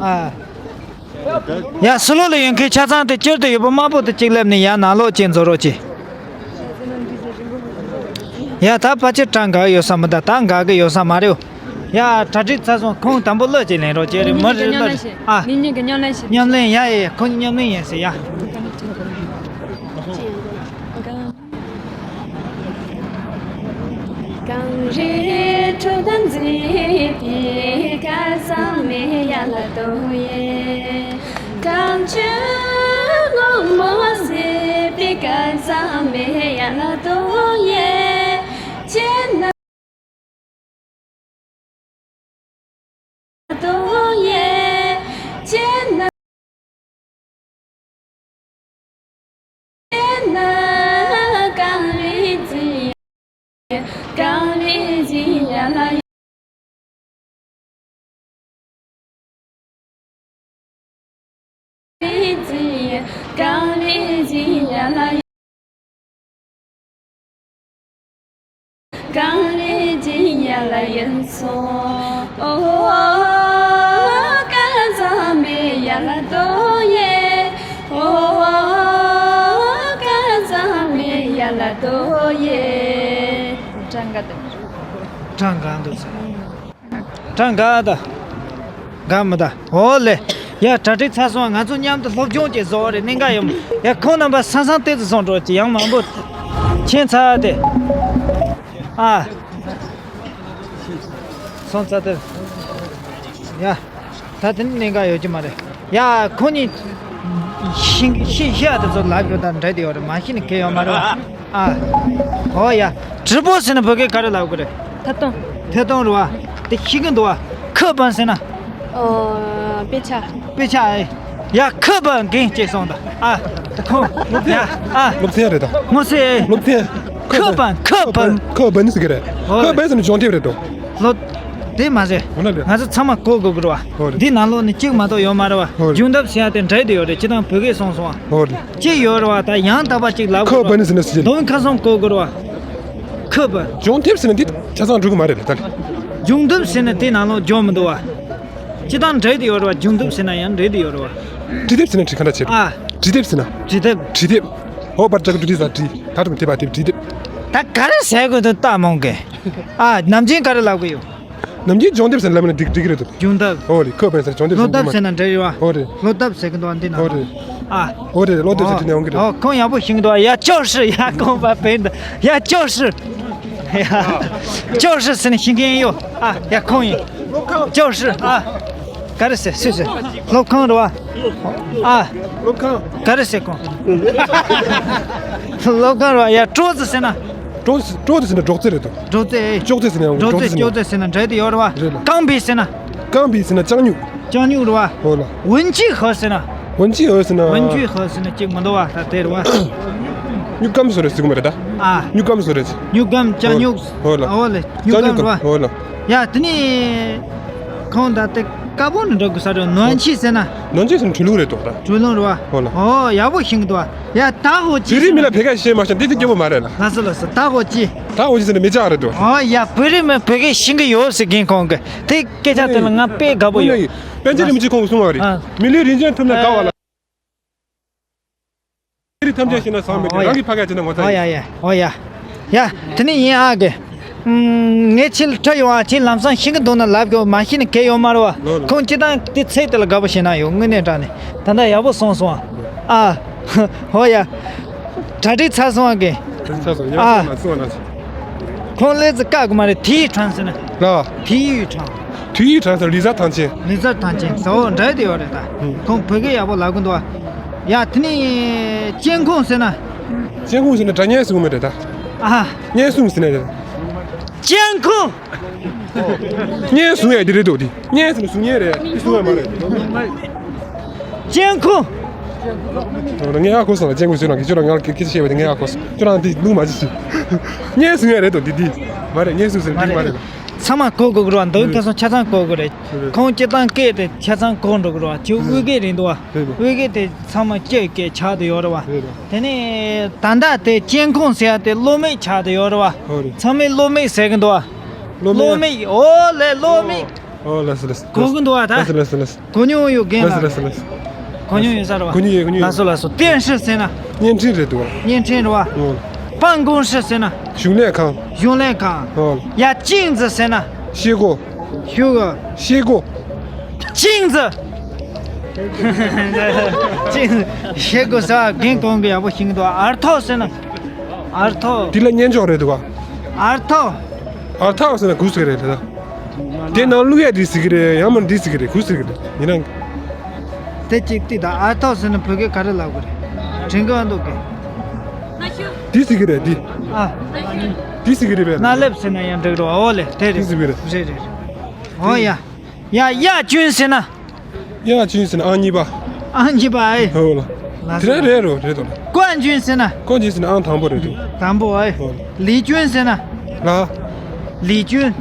ཨ། ཡ་སི་ལོ་ལ་ཡོད་མཁན་ཆ་ཚང་དེ་སྤྱིར་དུ་ཡོད་པ་དམར་པོ་དེ་གཅིག་སླེབས་ནས་ཡ་ནང་ལོགས་ཅིག་འཛུལ་རོགས་གྱིས། ཡ་ད་ཕལ་ཆེར་གྲངས་འགའ་ཡོད་ས་མི་འདུག་ད་འགའ་གི་ཡོད་ས་མ་རེད། ཡ་གྲ་སྒྲིག་ཚར་སོང་། ཁོང་དང་པོ་གླུ་ཅིག་ལེན་རོགས་གྱིས། རེད་མི་རེད་གླུ་རེད། ཨ། མཉམ་ལེན་ཡ་ཡ་ཡ་ཁོང་མཉམ་ལེན་ཡིན་ཟེར་ཡ། གངས་རིའི་ཁྲོད་དུ་འཛེགས་པའི་སྐལ་བཟང་མའི་ཡ་ལ་ཏོ་ཡེ། གངས་ཆུ་སྔོན་མོ་བསྲེས་པའི་སྐལ་བཟང་མའི་ཡ་ལ་ཏོ་ཡེ། ཁྱེད་ན། ཏོ་ཡེ། ཁྱེད་ན། ཁྱེད་ན་གངས་རི་འཛིན། གངས་རི་འཛིན་ཡ་ལ། གངས་རི་འཛིན་ཡ་ལ། གངས་རི་འཛིན་ཡ་ལ་ཡིན་སོང་། ཨོ། སྐལ་བཟང་མའི་ཡ་ལ་ཏོ་ཡེ། ཨོ། སྐལ་བཟང་མའི་ཡ་ལ་ཏོ་ཡེ། གྲངས་ཀ་དང་། གྲངས་ཀ་འདུག་ས། གྲངས་འགའ་ད། འགའ་མི་ད། འོ་ལེ། ཡ་གྲ་སྒྲིག་ཚར་སོང་། ང་ཚོ་མཉམ་དུ་སློབ་སྦྱོང་བྱེད་བཟོ་བ་རེད། གནད་འགག་ཡོད་མ། ཡ་ཁོང་རྣམ་པ་སང་སང་ཏོག་ཙམ་སོང་འགྲོ་ཅིག་ཡང་མང་པོ་ཕྱིན་ཚར་ཏེ། ཨ། སོང་ཚར་ཏེ། ཡ། ད་དེ་ནི་གནད་འགག་ཡོད་ཀྱི་མ་རེད། ཡ་ཁོང་གཉིས་ཤི་ཤི་ཤི་ཡ་དེ་ཚོ་ལབ་ཡོད་ད་འདྲ་དེ་ཡོད་རེད། མ་ཤི་ནི་གལ་ཡོད་མ་རེད་བ། ཨ། ཨོ་ཡ།直播ཟེར་ན་བོད་སྐད་ག་རེ་ལབ་དགོས་རེད། ཐད་གཏོང་། ཐད་གཏོང་རེད་བ། དེ་ཤེས་ཀྱི་འདུག་བ། ཁོ་པན་ཟེར་ན། ཨོ། དཔེ་ཆ། དཔེ་ཆ་ཨེ། ཡ་ཁོ་པན་རྒན་ཅེས་སོང་ད། ཨ། ཁོ། ཡ། ཨ། སློབ་ཚན་རེད་ད། ངོ་སེ། སློབ་ཚན། ཁོ་པན་ཁོ་པན། ཁོ་པན་ཟེར་གི་རེད། ཨོ། ཁོ་པན་ཟེར་ན་སྦྱོང་དེབ་རེད་དོ། ལོ། དེ་མ་ཟད། འོ་ན་ལེ། ང་ཚོ་ཚང་མ་གོ་དགོས་ཀྱི་རེད་བ། ཧོ་རེད། འདི་ནང་ལོགས་ནས་གཅིག་མ་གཏོགས་ཡོད་མ་རེད་བ། ཧོ་རེད། སྦྱོང་ཐབས་ཟེར་ཡ་དེ་འདྲ་དེ་ཡོད་རེད། སྤྱིར་བཏང་བོད་སྐད་སོང་སོང་བ། ཧོ་རེད། གཅིག་ཡོད་རེད་བ། ད་ཡང་དག་པ་གཅིག་ལབ་ཁོ་དགོས་པ་ནི་ཟེར་ན་ཟེར་གྱི། དོན་ཁ་སང་གོ་དགོས་རེད་བ། ཁོ་པ། སྦྱོང་དེབ་ཟེར་ན་འདི་ཆ་ཚང་འགྲིག་གི་མ་རེད་ལ་ད། སྦྱོང་དེབ་ཟེར་ན་དེ་ནང་ལོགས་སྦྱོང་མི་འདུག་བ། སྤྱིར་བཏང་འདྲ་དེ་ཡོད་རེད་བ། སྦྱོང་དེབ་ཟེར་ན་ཡང་འདྲ་དེ་ཡོད་རེད་བ། འབྲི་དེབ་ཟེར་ན་འབྲི་ག་འདྲ་བྱེད། ཨ། འབྲི་དེབ་ཟེར་ན། འབྲི་དེབ། འབྲི་དེབ། ཧོ་པར་ཅག་འབྲི་དེབ་ཟ་འབྲི། ད་དྲུག་དེབ་པ་དེབ་འབྲི་དེབ། ད་ག་རེ་ཟེར་དགོས་འདུག་ལྟ་མང་གི། ཨ། ནམ་རྒྱུན་ག་རེ་ལབ་གི་ཡོད། ནམ་རྒྱུན་སྦྱོང་དེབ་ཟེར་ལབ་ན་འགྲིག་འགྲིག་གི་རེད་དོ། སྦྱོང་དེབ། ཧོ་རེད། ཁོ་པན་ཟེར་སྦྱོང་དེབ་ཟེར་སློབ་དེབ་ཟེར་ན་འདྲ་ཡོད་བ། ཧོ་རེད། སློབ་དེབ་ཟེར་གི་འདུག་བ་འདི་ན། ཧོ་རེད། ཨ། ཧོ་རེད། སློབ་དེབ་ཟེར་འདི་ན་ཡོང་གི་རེད། ཨོ། ཁོང་ཡག་པོ་ཤེས་ཀྱི་འདུག་བ། ཡ་ཅོག་ཧྲི། ཡ་ཁོང་པ་བན་འདི། ཡ་ཅོག་ཧྲི། ཡ། ཅོག་ཧྲི་ཟེར་ན་ཤེས་མཁན་ཡོད། ཨ། ཡ་ཁོང་ཡིན། ཅོག་ཧྲི། ཨ། ག་རེ་ཟེར་སུས་ཟེར། སློབ་ཁང་རེད་བ། ཨ། སློབ་ཁང་། ག་རེ་ཟེར་ཁོང་། སློབ་ཁང་རེད་བ། ཡ་ཀྲོ་ཙི་ཟེར་ན། ཀྲོ་ཙི། ཀྲོ་ཙི་ཟེར་ན་སྒྲོག་ཙེ་རེད་དོ། སྒྲོག་ཙེ། ཅོག་ཙེ་ཟེར་ན་ཡང་སྒྲོག་ཙེ། ཅོག་ཙེ་ཟེར་ན་འདྲ་དེ་ཡོད་རེད་བ། རེད་ལ། རྐང་པའི་ཟེར་ན། རྐང་པའི་ཟེར་ན་ལྕགས་སྨྱུག་ལྕགས་སྨྱུག་རེད་བ། ཧོ་ལ། ཝུན་ཅི་ཧོ་ཟེར་ན། ཝུན་ཅི་ཧོ་ཟེར་ན། ཝུན་ཅི་ཧོ་ཟེར་ན་གཅིག་མི་འདུག་བ། ད་དེ་རེད་བ། སྨྱུག་སྒམ་བཟོ་རེད་ཟེར་གི་མ་རེད་ད། ཨ། སྨྱུག་སྒམ་བཟོ་རེད། སྨྱུག་སྒམ་ལྕགས་སྨྱུག་ཧོ་ལ། ཨོ་ལེ། སྨྱུག་སྒམ་རེད་བ། ཧོ་ལ། ཡ་དེ་ནི། ཁོང་ད་དེ་དཀར་པོ་ནི་འགྲོ་དགོས་ས་རེད། ནོན་ཆི་ཟེར་ན། ནོན་ཆི་ཟེར་ན་གྲུ་ལུང་རེད་དོ་ད། གྲུ་ལུང་རེད་བ། ཧོ་ལ། ཨོ་ཡག་པོ་ཤེས་ཀྱི་འདུག་བ། ཡ་ད་ཧོ་ཅི། བོད་རིགས་མི་ལ་བོད་སྐད་ཤེས་མ་ཤེས་འདི་དེ་སྐྱོ་པོ་མ་རེད་ལ། ལགས་སོ་ལགས་སོ། ད་ཧོ་ཅི། ད་ཧོ་ཅི་ཟེར་ན་མི་ཅག་རེད་དོ། ཨོ་ཡ། བོད་རིགས་མི་བོད་སྐད་ཤེས་ཀྱི་ཡོད་ཟེར་རྒན་ཁོང་གིས། དེ་སྐད་ཆ་དེ་ལ་ང་དཔེ་དགའ་པོ་ཡོད། པཎ་ཆེན་རིན་པོ་ཆེ་ཁོང་གིས་གསུངས་པ་རེད། ཨ། མི་ལུས་རིན་ཆེན་ཐོབ་ན་དགའ་བ་ལ། ཨ། རིགས་ཐམས་ཅད་ཤེས་ན་བཟང་མེད་དེ། ཨོ་ཡ། རང་གི་ཕ་སྐད་བྱས་ན་ངོ་ཚ་ཨོ་ཡ་ཡིན། ཡ། ཨོ་ཡ། ཡ། དེ་ནི་ཡིན་ཨ་གི། ངས་ཁྱེད་ལ་ཁྲིད་ཡོང་ཨ། ཁྱེད་ལམ་སང་ཤེས་ཀྱི་འདུག་ན་ལབ་དགོས། མ་ཤེས་ན་གལ་ཡོད་མ་རེད་བ། ལོ་ལོ། ཁོང་སྤྱིར་བཏང་དེ་ཚིག་དེ་ལ་དགའ་པོ་བྱེད་ན་ཡོད། དངོས་གནས་དྲང་ནས་ད་ལྟ་ཡག་པོ་སོང་སོང་ཨ། ཨོ་ཡ། གྲ་སྒྲིག་ཚར་སོང་ཨ་གི། གྲ་སྒྲིག་ཚར་སོང་། ཡག་ཨ། སོང་ལ་སོང་ལ་སོང་། ཁོང་ལས་ཙི་བཀག་གི་མ་རེད། དེའི་གྲངས་ཟེར་ན། ལ། དེའི་གྲངས། དེའི་གྲངས་ཟེར་ལི་ཛར་ཐང་ཆེན། ལི་ཛར་ཐང་ཆེན་ཟེར། འོ་འདྲ་དེ་ཡོད་རེད་ད། ཧུམ། ཁོང་བོད་སྐད་ཡག་པོ་ལབ་གི་འདུག་ཨ། ཡ་དེ་ནི། ཅན་ཁོང་ཟེར་ན། སྤྱན་ཁུང་ཟེར་ན་སྒྲ་སྙན་གསུང་མེད་རེད་ད། ཨ། སྙན་གསུང་ཟེར་ན་རེད། སྤྱན་ཁུང་། སྙན་གསུང་ཡ་འདི་རེད་འདུག་འདི། སྙན་ཟེར་ན་གསུང་སྙན་རེད། འདི་གསུང་ཡ་མ་རེད། སྤྱན་ཁུང་། ངས་ཧ་གོ་སོང་ལ། སྤྱན་ཁུང་ཟེར་ན་ཁྱོད་རང་ང་ལ་སྐད་ཆ་བཤད་པ་དེ་ངས་ཧ་གོ་སོང་། ཁྱོད་རང་འདི་ལུང་མ་ཅི་ཞིག་སྙན་གསུང་ཡ་རེད་འདུག་འདི་འདི། མ་རེད། སྙན་གསུང་ཟེར་ན་འདི་མ་རེད། ཚང་མ་གོ་དགོས་ཀྱི་རེད་བ། མདོ་ཁ་སང་ཆ་ཚང་གོ་དགོས་རེད། ཁོང་སྤྱིར་བཏང་སྐད་དེ་ཆ་ཚང་གོ་འགྲོ་གི་རེད་བ། ཁྱོད་དབུས་སྐད་རེད་འདུག་བ། དབུས་སྐད་དེ་ཚང་མ་སྐད་སྐད་ཆགས་བསྡད་ཡོད་རེད་བ། དེ་ནས་ད་ལྟ་དེ་སྤྱན་ཁུང་ཟེར་ཡ་དེ་གློ་མིག་ཆགས་བསྡད་ཡོད་རེད་བ། ཚང་མས་གློ་མིག་ཟེར་གི་འདུག་བ། གློ་མིག། ཨོ་ལེ་གློ་མིག་ཨོ་ལགས་སོ་ལགས་སོ། གོ་གི་འདུག་བ་ད། ལགས་སོ་ལགས་སོ་ལགས་སོ། གོ་མྱོང་ཡོད་རྒན་ལགས། ལགས་སོ་ལགས་སོ་ལགས་སོ། གོ་མྱོང་ཡོད་ས་རེད་བ། གོ་མྱོང་ཡོད། གོ་མྱོང་ཡོད། ལགས་སོ་ལགས་སོ། བརྟེན་ཧྲི་ཟེར་ན། བརྙན་འཕྲིན་རེད་འདུག་བ། བརྙན་འཕྲིན་རེད་བ། ཨོ།办公室ཟེར་ན། གཞུང་ལས་ཁང་། གཞུང་ལས་ཁང་། ཨོ། ཡ་镜子ཟེར་ན། ཤེལ་སྒོ། ཤེལ་སྒོ། ཤེལ་སྒོ། 镜子། 镜子། ཤེལ་སྒོ་ཟེར་བ་རྒན་གོང་གི་ཡག་པོ་ཤེས་ཀྱི་འདུག་ཨར་ཐོག་ཟེར་ན། ཨར་ཐོག་འདི་ལ་སྙན་ཅོག་རེད་འདུག་བ། ཨར་ཐོག་ཨར་ཐོག་ཟེར་ན་གུ་ཟེར་གི་རེད་ད། དེ་ནང་བླུག་ཡ་འདི་ཟེར་གི་རེད། ཡང་མིན་འདི་ཟེར་གི་རེད། གུ་ཟེར་གི་རེད། ཡིན་ནའང་། དེ་གཅིག་ཏིག་ད། ཨ་ཐོག་ཟེར་ན་བོད་སྐད་ག་རེ་ལབ་དགོས་རེད། དྲན་གི་འདུག་གི་འདི་ཟེར་གི་རེད་འདི། ཨ། འདི་ཟེར་གི་རེད་པས། སྣ་ལེབ་ཟེར་ན་ཡང་འགྲིག་འགྲོ། ཨོ་ལེ་དེ་རེད། འདི་ཟེར་གི་རེད། རེད་རེད་རེད། ཨོ་ཡ། ཡ་ཡ་ཅུན་ཟེར་ན། ཡ་ཅུན་ཟེར་ན་ཨང་གཉིས་པ། ཨང་གཉིས་པ་ཨེ། ཧོ་ལ། ལགས་དེ་ར་རེད་རོ་རེད་དོ། ཀོན་ཅུན་ཟེར་ན། ཀོན་ཅུན་ཟེར་ན་ཨང་དང་པོ་རེད་འདུག་དང་པོ་ཨེ། ཧོ་ལ། ལི་ཅུན་ཟེར་ན། ལ། ལི་ཅུན།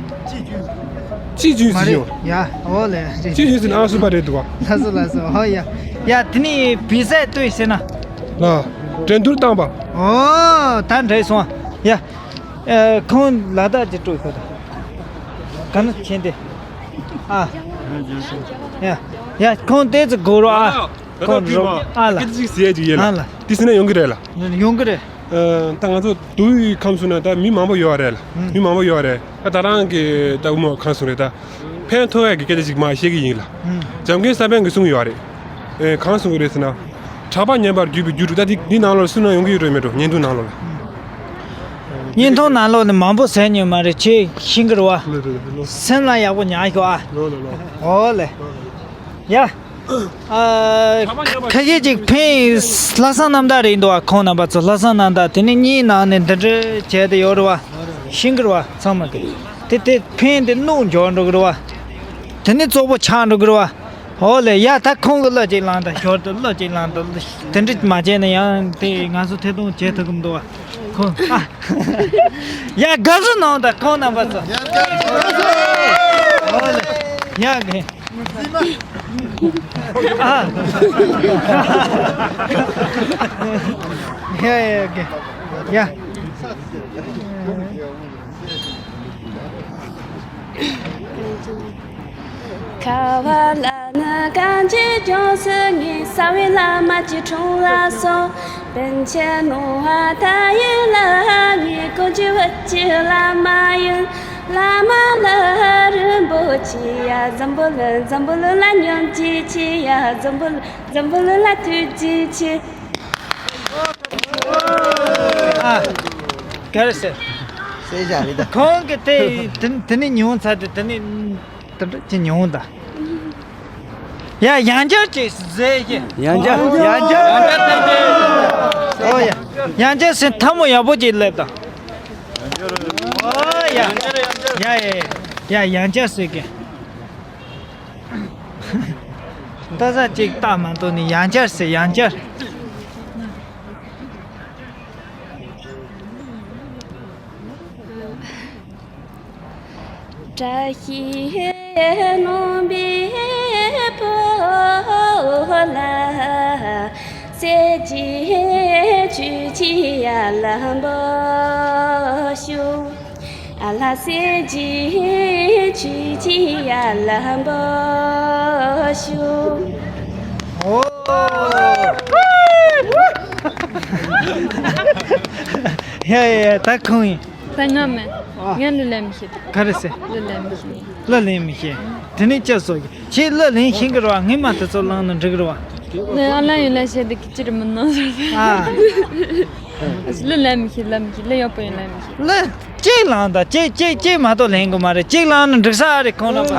ཅི་ཅུན་ཟེར་ཡོང་། ཡ་ཨོ་ལེ། ཅི་ཅུན་ཟེར་ན་ཨང་གསུམ་པ་རེད་འདུག་བ། ལགས་སོ་ལགས་སོ། ཧོ་ཡ། ཡ་དེ་ནི་བི་སའི་ཏུས་ཟེར་ན། ལ། འགྲན་བསྡུར་བཏང་པ། ཨོ་ད་འགྲིག་སོང་། ཡ། ཨེ། ཁོང་ལ་དྭགས་ཀྱི་སྤྲོ་ཤོག་དང་། ག་ན་ཁྱེད་དེ། ཨ། ཡ། ཡ་ཁོང་དེ་ཚོ་གོ་རོགས་ཨ། ཁོང་རོགས་ཨ་ལ། སྐད་ཅིག་ཟེར་ཅིག་ཡེ་ལ། ཨ་ལ། དེ་ཟེར་ན་ཡོང་གི་རེད་ལ། ཡོང་གི་རེད། ཨ། ད་ང་ཚོ་མདོ་དབུས་ཁམས་གསུམ་ན་ད་མི་མང་པོ་ཡོད་རེད་ལ། མི་མང་པོ་ཡོད་རེད། ད་ད་རང་གི་ད་དབུ་མ་གང་གསུང་རེད་ད། ཕན་ཐོགས་ཡག་གི་སྐད་ཆ་ཅིག་མ་བཤད་གི་ཡིན་ལ། འཇམ་མགོན་ས་པཎ་གྱིས་གསུངས་ཡོད་རེད། ཨེ། གང་གསུང་གི་རེད་ཟེར་ན། གྲགས་པ་ཉམས་པར་གྱུར་པའི་རྒྱུ་དྲུག་ད་འདི་འདི་ནང་ལོགས་སུ་ན་ཡོང་གི་ཡོད་རེད་མེད་འགྲོ། བརྙན་ཐུང་ནང་ལོགས་ལ། བརྙན་ཐུང་ནང་ལོགས་ནས་མང་པོ་ཟེར་མྱོང་མ་རེད། ཁྱེད་ཤེས་གི་རེད་བ། སེམས་ལ་ཡག་པོ་ཉར་ཤོག་ཨ། ཨོ་ལེ། ཡ། ཨ། ཁ་ཤས་ཅིག་ཕན་ཡོད། ལྷག་བསམ་རྣམ་དག་རེད་འདུག་བ། ཁོང་རྣམ་པ་ཚོ་ལྷག་བསམ་རྣམ་དག་དེ་ནས་གཉིས་ནང་ནས་འདི་འདྲ་བྱས་ཏེ་ཡོད་རེད་བ། ཤེས་གི་རེད་བ་ཚང་མ་གི། དེ་དེ་ཕན་དེ་རྣོ་འགྱོ་འགྲོ་གི་རེད་བ། དེ་ནས་བཙོག་པོ་ཆགས་འགྲོ་གི་རེད་བ། ཨོ་ལེ། ཡ་ད་ཁོང་གི་གླུ་ཅིག་བླངས་དང་། ཞོར་དུ་གླུ་ཅིག་བླངས་དང་། དེ་འདྲ་མ་བྱས་ན་ཡང་དེ་ང་ཚོ་ཐད་གཏོང་བྱེད་ཐུབ་གི་མི་འདུག་བ། ཁོང་ཨ། ཡ་དགའ་བསུ་གནང་དང་ཁོང་རྣམ་པ་ཚོ། ཨོ་ལེ། ཡ་གི། ཨ། ཡ་ཡ་གི། ཡ། ཁ་བ་ལ་ནི་གངས་ཅན་ལྗོངས་སུ་ངས། རྩ་བའི་བླ་མ་ཀྱི་དྲུང་ལ་སོང་། པཎ་ཆེན་ནོར་བ་ད་ཡིན་ལ་ངས། ཀུན་གྱི་བུ་གཅིག་བླ་མ་ཡིན། བླ་མ་ལ་རིན་པོ་ཆེ་ཡ། འཛམ་བུ་གླིང་འཛམ་བུ་གླིང་ལ་སྙིང་རྗེ་ཆེ་ཡ། འཛམ་བུ་གླིང་འཛམ་བུ་གླིང་ལ་ཐུགས་རྗེ་ཆེ། ཨ། ག་རེ་ཟེར། ཟེར་བཞག་རེད་ད། ཁོང་གིས་དེ་དེ་དེ་ནས་ཉུང་ཚར་ཏེ་དེ་ནས། དེ་འདྲ་ཅི་ཉུང་ད། ཡ་ཡང་བསྐྱར་ཅིག་ཟེར་གྱི། ཡང་བསྐྱར་ཡང་བསྐྱར། ཨོ་ཡ། ཡང་བསྐྱར་ཟེར་ཐལ་མོ་ཡག་པོ་ཅིག་སླེབས་དང་། ཨོ་ཡ། ཡ་ཡ་ཡ། ཡ་ཡང་བསྐྱར་ཟེར་གྱི། ལྟ་ས་ཅིག་ལྟ་མ་གཏོགས་ནི་ཡང་བསྐྱར་ཟེར་ཡང་བསྐྱར། བཀྲ་ཤིས་སྣང་བའི་བུ་ལ། སྲས་ཀྱི་ཆོས་ཀྱི་ཡ་ལམ་པོ་ཤོག་ཨ་ལ། སྲས་ཀྱི་ཆོས་ཀྱི་ཡ་ལམ་པོ་ཤོག་ཨོ། ཡ་ཡ་ཡ། ད་ཁོང་ཡིན། ད་ང་མིན། ཨ། ངས་གླུ་ལེན་མི་ཤེས། ག་རེ་ཟེར། གླུ་ལེན་མི་ཤེས། གླུ་ལེན་མི་ཤེས། དེ་ནས་ཅི་བཟོ་གི། ཁྱེད་གླུ་ལེན་ཤེས་གི་རེད་བ། ངས་མ་དེ་ཚོ་བླངས་ན་འགྲིག་གི་རེད་བ། ནས་ཨ་ལ་ཡོད་ལ་བཤད་དེ་གི་ཅི་རེད་མི་སྣང་། ཨ། གླུ་ལེན་མི་ཤེས། ལེན་མི་ཤེས། གླུ་ཡག་པོ་ཡིན་ལེན་མི་ཤེས། གླུ་གཅིག་བླངས་དང་། གཅིག་གཅིག་གཅིག་མ་གཏོགས་ལེན་གི་མ་རེད། གཅིག་བླངས་ན་འགྲིག་ས་རེད་ཁོང་རྣམ་པ།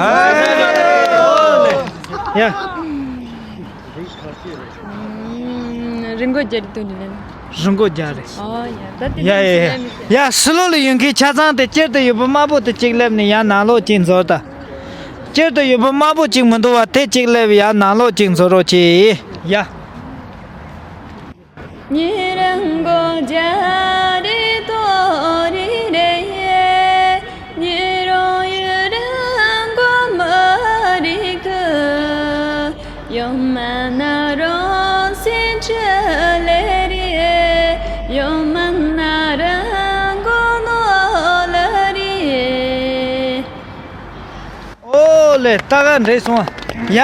ཡ། རི་མགོ་རྒྱལ་དུ་ལེན། རི་མགོ་རྒྱག་རེད། ཨོ་ཡ། ད་དེ་ཡ་ཡ་ཡ། ཡ་ཕྱི་ལོགས་ལ་ཡོད་མཁན་ཆ་ཚང་དེ་དཀྱིལ་དུ་ཡོད་པ་དམར་པོ་དེ་གཅིག་སླེབས་ནས་ཡར་ནང་ལོགས་གཅིག་འཛུལ་ད། དཀྱིལ་དུ་ཡོད་པ་དམར་པོ་གཅིག་མི་འདུག་བ། དེ་གཅིག་སླེབས། ཡར་ནང་ལོགས་གཅིག་འཛུལ་རོགས་གྱིས། ཡ། ཨོ་ལེ། ད་ག་འགྲིག་སོང་། ཡ།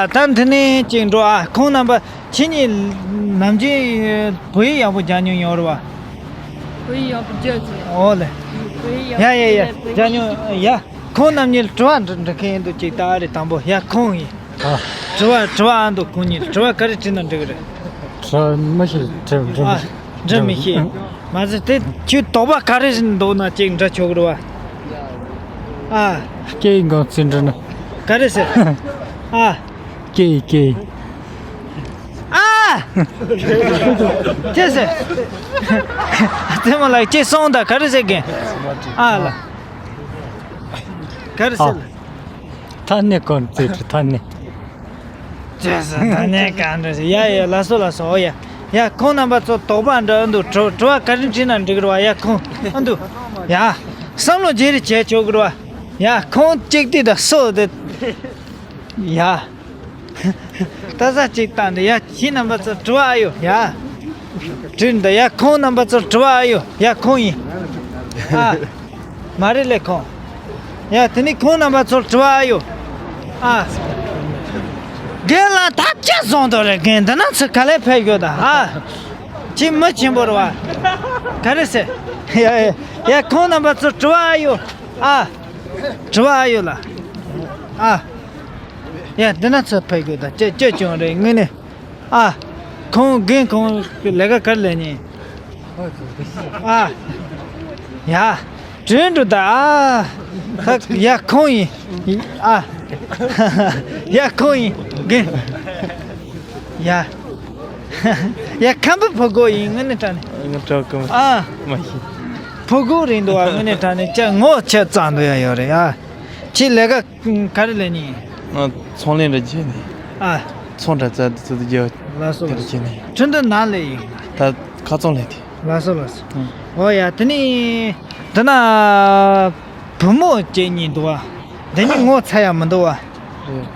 ད་འདི་ནས་ཅིག་འགྲོ་ཨ། ཁོང་རྣམ་པ་ཁྱེད་གཉིས་ནམ་རྒྱུན་བོད་ཡིག་ཡག་པོ་སྦྱང་མྱོང་ཡོད་རེད་བ། བོད་ཡིག་ཡག་པོ་སྦྱང་ཟེར། ཨོ་ལེ། བོད་ཡིག་ཡག་ཡ་པོ་ཡ་ཡ། སྦྱང་མྱོང་ཡ། ཁོང་རྣམ་གཉིས་ལ་དྲི་བ་འདྲི་འདྲི་མཁན་ཡིན་འདུག་ཅིག་ད་ཨ་རེ་དང་པོ་ཡ་ཁོང་ཡིན། ཨ། དྲི་བ་དྲི་བ་ཨ་འདུག་ཁོང་གཉིས་ལ་དྲི་བ་ག་རེ་དྲིས་ན་འགྲིག་གི་རེད། དྲི་བ་མི་ཤེས། དྲི་དྲི་ཨ། མི་འདྲི་མི་ཤེས། ཨ། མ་ཟད་དེ་ཁྱོད་དོགས་པ་ག་རེ་འདུག་ན་ཅིག་འདྲི་ཆོག་གི་རེད་བ། ཨ། སྐད་ཡིག་འགོ་རྩིས་འདྲི་ན། ག་རེ་ཟེར། ཨ། སྐད་ཡིག་སྐད་ཡིག་ཨ། ཅི་ཟེར། ཨ་ཙི་མོ་ལགས་ཅི་སོང་ད་ག་རེ་ཟེར་གི། ཨ་ལ། ག་རེ་ཟེར། ཨ། ཐ་སྙད་གང་རྩིས་འདྲི་ཐ་སྙད། ཅེས་སུ་ད་ནས་གང་འདྲ་ཞིག་ཡ་ཡ། ལགས་སོ་ལགས་སོ། ཨོ་ཡ། ཡ་ཁོང་རྣམ་པ་ཚོ་དོགས་པ་འདྲ་འདུག་དྲི་དྲི་བ་ག་རེ་དྲིས་ན་འགྲིག་གི་རེད་བ། ཡ་ཁོང་ཨ་འདུག་ཡ། བསམ་བློ་བརྗེ་རེས་བྱས་ཆོག་གི་རེད་བ། ཡ་ཁོང་གཅིག་དེ་ད་སོ་དེ། ཡ། ད་ས་གཅིག་བཏང་འདི་ཡ། ཁྱེད་རྣམ་པ་ཚོ་དྲི་བ་ཨ་ཡོད་ཡ། དྲིས་འདི་ཡ། ཁོང་རྣམ་པ་ཚོ་དྲི་བ་ཨ་ཡོད་ཡ། ཁོང་ཡིན། ཨ། མ་རེད་ལེ་ཁོང་། ཡ་དེ་ནི་ཁོང་རྣམ་པ་ཚོར་དྲི་བ་ཨ་ཡོད། ཨ། རྒན་ལགས་ད་ཅི་བཟང་དོ་རེད། རྒན་འདི་ན་ཚུར་ག་ལེ་ཕེབས་ཡོད་ད། ཨ། ཅི་མི་ཆེན་པོ་རེད་བ། ག་རེ་ཟེར། ཡ་ཡ་ཡ། ཁོང་རྣམ་པ་ཚོར་དྲི་བ་ཨ་ཡོད། ཨ། དྲི་བ་ཨ་ཡོད་ལ། ཨ། ཡ་འདི་ན་ཚུར་ཕེབས་ཡོད་ད། ཅི་ཅི་བྱུང་རེད་དངོས་གནས། ཨ། ཁོང་རྒན་ཁོང་གི་ལས་ཀ་ག་རེ་ལས་ཉན། ཨ། ཡ། དྲན་འགྲོ་ད་ཨ། ཧ། ཡ་ཁོང་ཡིན། ཨ། ཡ་ཁོང་ཡིན་རྒན། ཡ། ཡ་ཁམས་པའི་ཕོ་རྒོད་ཡིན་དངོས་གནས་དྲང་གནས། ང་དྲག་གི་མ། ཨ། མ་ཡིན། ཕོ་རྒོད་རེད་འདུག་ཨ། དངོས་གནས་དྲང་གནས་ཅག་ངོ་ཆེ་ཙང་འདུག་ཡ་ཡོད་རེད་ཨ། ཁྱེད་ལས་ཀ་ག་རེ་ལས་ཉན། ང་ཚོང་ལས་འདྲ་བྱས་ནས། ཨ། ཚོང་འདྲ་ཙག་ཙིག་རྒྱག་ལགས་སོ་ལགས་སོ། འདྲ་བྱས་ནས། ཁྲིན་ཏུ་ནང་ལས་ཡིན། ད་ཁ་ཚོང་ལས་དེ། ལགས་སོ་ལགས་སོ། ཨང་། ཨོ་ཡ་དེ་ནི། འདི་ན། བུ་མོ་གཅིག་གཉིས་འདུག་བ། འདི་གཉིས་ངོ་ཚ་ཡ་མི་འདུག་བ། རེད།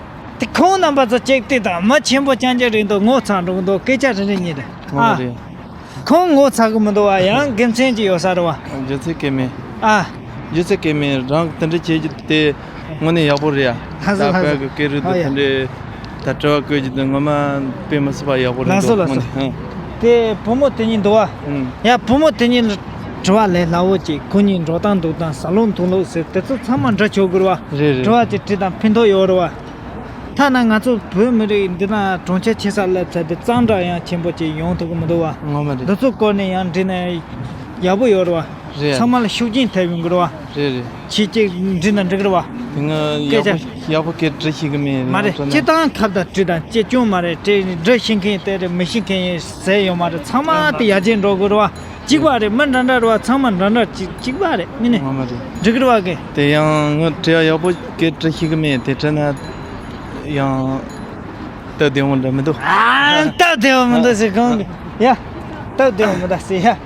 དེ་ཁོང་རྣམ་པ་ཚོ་གཅིག་དེ་དང་མི་ཆེན་པོ་རྐྱང་རྐྱང་རེད་འདུག་ངོ་ཚ་འགྲོ་གི་འདུག་སྐད་ཆ་རེ་རེ་གཉིས་རེད། ཨ། ཨ་རེད། ཁོང་ངོ་ཚ་གི་མི་འདུག་བ། ཡང་དགེ་མཚན་ཅིག་ཡོད་ས་རེད་བ། རྒྱུ་མཚན་སྐད་མེད། ཨ། རྒྱུ་མཚན་སྐད་མེད། རང་གི་དེ་འདྲ་བྱེད་རྒྱུ་དེ་དངོས་གནས་ཡག་པོ་རེད་ཡ། ལྷ་ས་ད་ལྷ་ས་བོད་ཀྱི་སྐད་རིགས་དེ་ཨ་ཡ། དེ་འདྲའི་ད་དྲི་བ་བཀོད་རྒྱུ་དེ་ངོ་མ་དཔེ་མི་སྲིད་པ་ཡག་པོ་རེད་ལགས་སོ་འདུག་ལགས་སོ། དངོས་གནས། ཨ། དེ་བུ་མོ་དེ་གཉིས་འདུག་བ། ཨུམ། ཡ་བུ་མོ་དེ་གཉིས་ལ་དྲི་བ་ལས་སླ་བོ་ཅིག་ཁོ་གཉིས་འགྲོ་སྟངས་འདུག་སྟངས་ཟ་ལོང་འཐུང་ལོང་ཟེར་དེ་ཚོ་ཚང་མ་འདྲི་ཆོག་གི་རེད་བ། རེད་རེད། དྲི་བ་ཅིག་དྲིས་དང་ཕན་ཐོགས་ཡོད་རེད་བ། ཐ་ན་ང་ཚོ་བོད་མི་རིགས་འདི་ན་གྲོང་ཁྱེར་ཆེ་ས་སླེབས་ཚར་དུས་གཙང་སྦྲ་ཡང་ཆེན་པོ་ཅིག་ཡོང་ཐུབ་ཀྱི་མི་འདུག་བ། ངོ་མ་རེད། འདི་ཚོ་སྐོར་ནས་ཡང་འདྲི་ན་ཡག་པོ་ཡོད་རེད་བ། རེད། ཚང་མ་ལ་ཤུགས་རྐྱེན་ཐེབས་ཡོང་གི་རེད་བ། རེད་རེད། ཁྱེད་ཅིག་འདྲི་ན་འགྲིག་གི་རེད་བ། དེ་སྔ་སྐད་ཡག་ཆ་པོ་ཡག་པོ་སྐད་འདྲི་ཤེས་གི་མེད། མ་རེད། ང་ཚོ་ན་སྤྱིར་བཏང་ཁ་བརྡ་དྲི་དང་ཅི་བྱུང་མ་རེད། དྲི་འདྲི་ཤེས་མཁན་དེ་རེད། མི་ཤེས་མཁན་ཡིན་ཟེར་ཡོད་མ་རེད། ཚང་མ་དེ་ཡར་རྒྱས་འགྲོ་དགོས་རེད་བ། གཅིག་པ་རེད། མི་འདྲ་འདྲ་རེད་བ། ཚང་མ་འདྲ་འདྲ་གཅིག་གཅིག་པ་རེད། དངོས་གནས། ངོ་མ་རེད། འགྲིག་གི་རེད་བ་གི། དེ་ཡང་ངོ་དྲི་ཡག་པོ་སྐད་དྲི་ཤེས་གི་མེད། དེ་དྲི་ན་ཡང་སྟབས་བདེ་བོ་འདྲ་མི་འདུག་ཨ། སྟབས་བདེ་བོ་མི་འདུག་ཟེར་གང་གི། ཡ། སྟབས་བདེ་བོ་མི་འདུག་ཟེར་ཡ།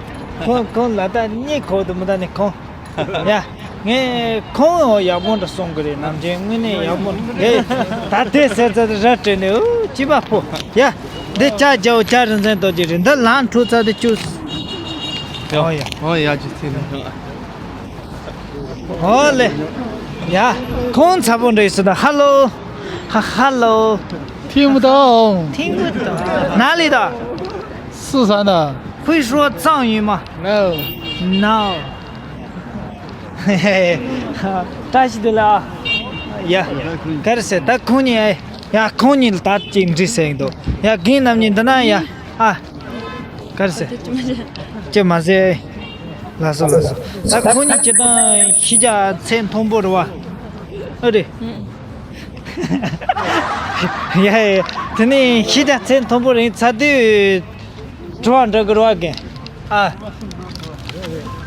ཁོང་ཁོང་ལ་ད་གཉིད་ཁུག་འདུག་མི་ད་ནི་ཁོང་། ཡ། ངས་ཁོང་ཡག་པོ་འདྲ་གསུང་གི་རེད། ནམ་རྒྱུན་དངོས་གནས་ཡག་པོ་འདྲ་རེད། ད་དེ་ཟེར་ཚར་དུས་ར་སྤྲད་ནས་ཨུ་ཅི་བ་ཕོ། ཡ། འདི་ལྕགས་རྒྱལ་པོ་ལྕགས་རིན་ཆེན་རྡོ་རྗེ་རེད། འདི་ལམ་འཁྲུག་ཚར་དུས་བཅུག་ཨོ་ཡ། ཨོ་ཡ་ཅི་ཚེ་ནས། ཨོ་ལེ། ཡ། ཁོང་ཚ་པོ་འདྲ་ཡིན་ཟེར་ད། ཧ་ལོ། ཧ་ཧ་ལོ། 听不懂。听不懂。哪里的？四川的。会说藏语吗？No。No。བཀྲ་ཤིས་བདེ་ལེགས་ཨ། ཡ། ག་རེ་ཟེར་ད་ཁོང་གཉིས་ཨེ། ཡ་ཁོང་གཉིས་ལ་ད་ཅིག་འདྲི་ཟེར་གི་འདུག་ཡ་རྒན་རྣམ་གཉིས་འདི་ན་ཡ་ཨ། ག་རེ་ཟེར། ཅི་མ་ཟེར། ལགས་སོ་ལགས་སོ། ད་ཁོང་གཉིས་ཁྱེད་དང་ཤེས་རྒྱ་ཚད་མཐོན་པོ་རེད་བ། ཨ་རེད། ཡ་ཡ། དེ་ནས་ཤེས་རྒྱ་ཚད་མཐོན་པོ་རེད་ཚར་དུས་དྲི་བ་འདྲི་དགོས་རེད་བ་རྒན། ཨ།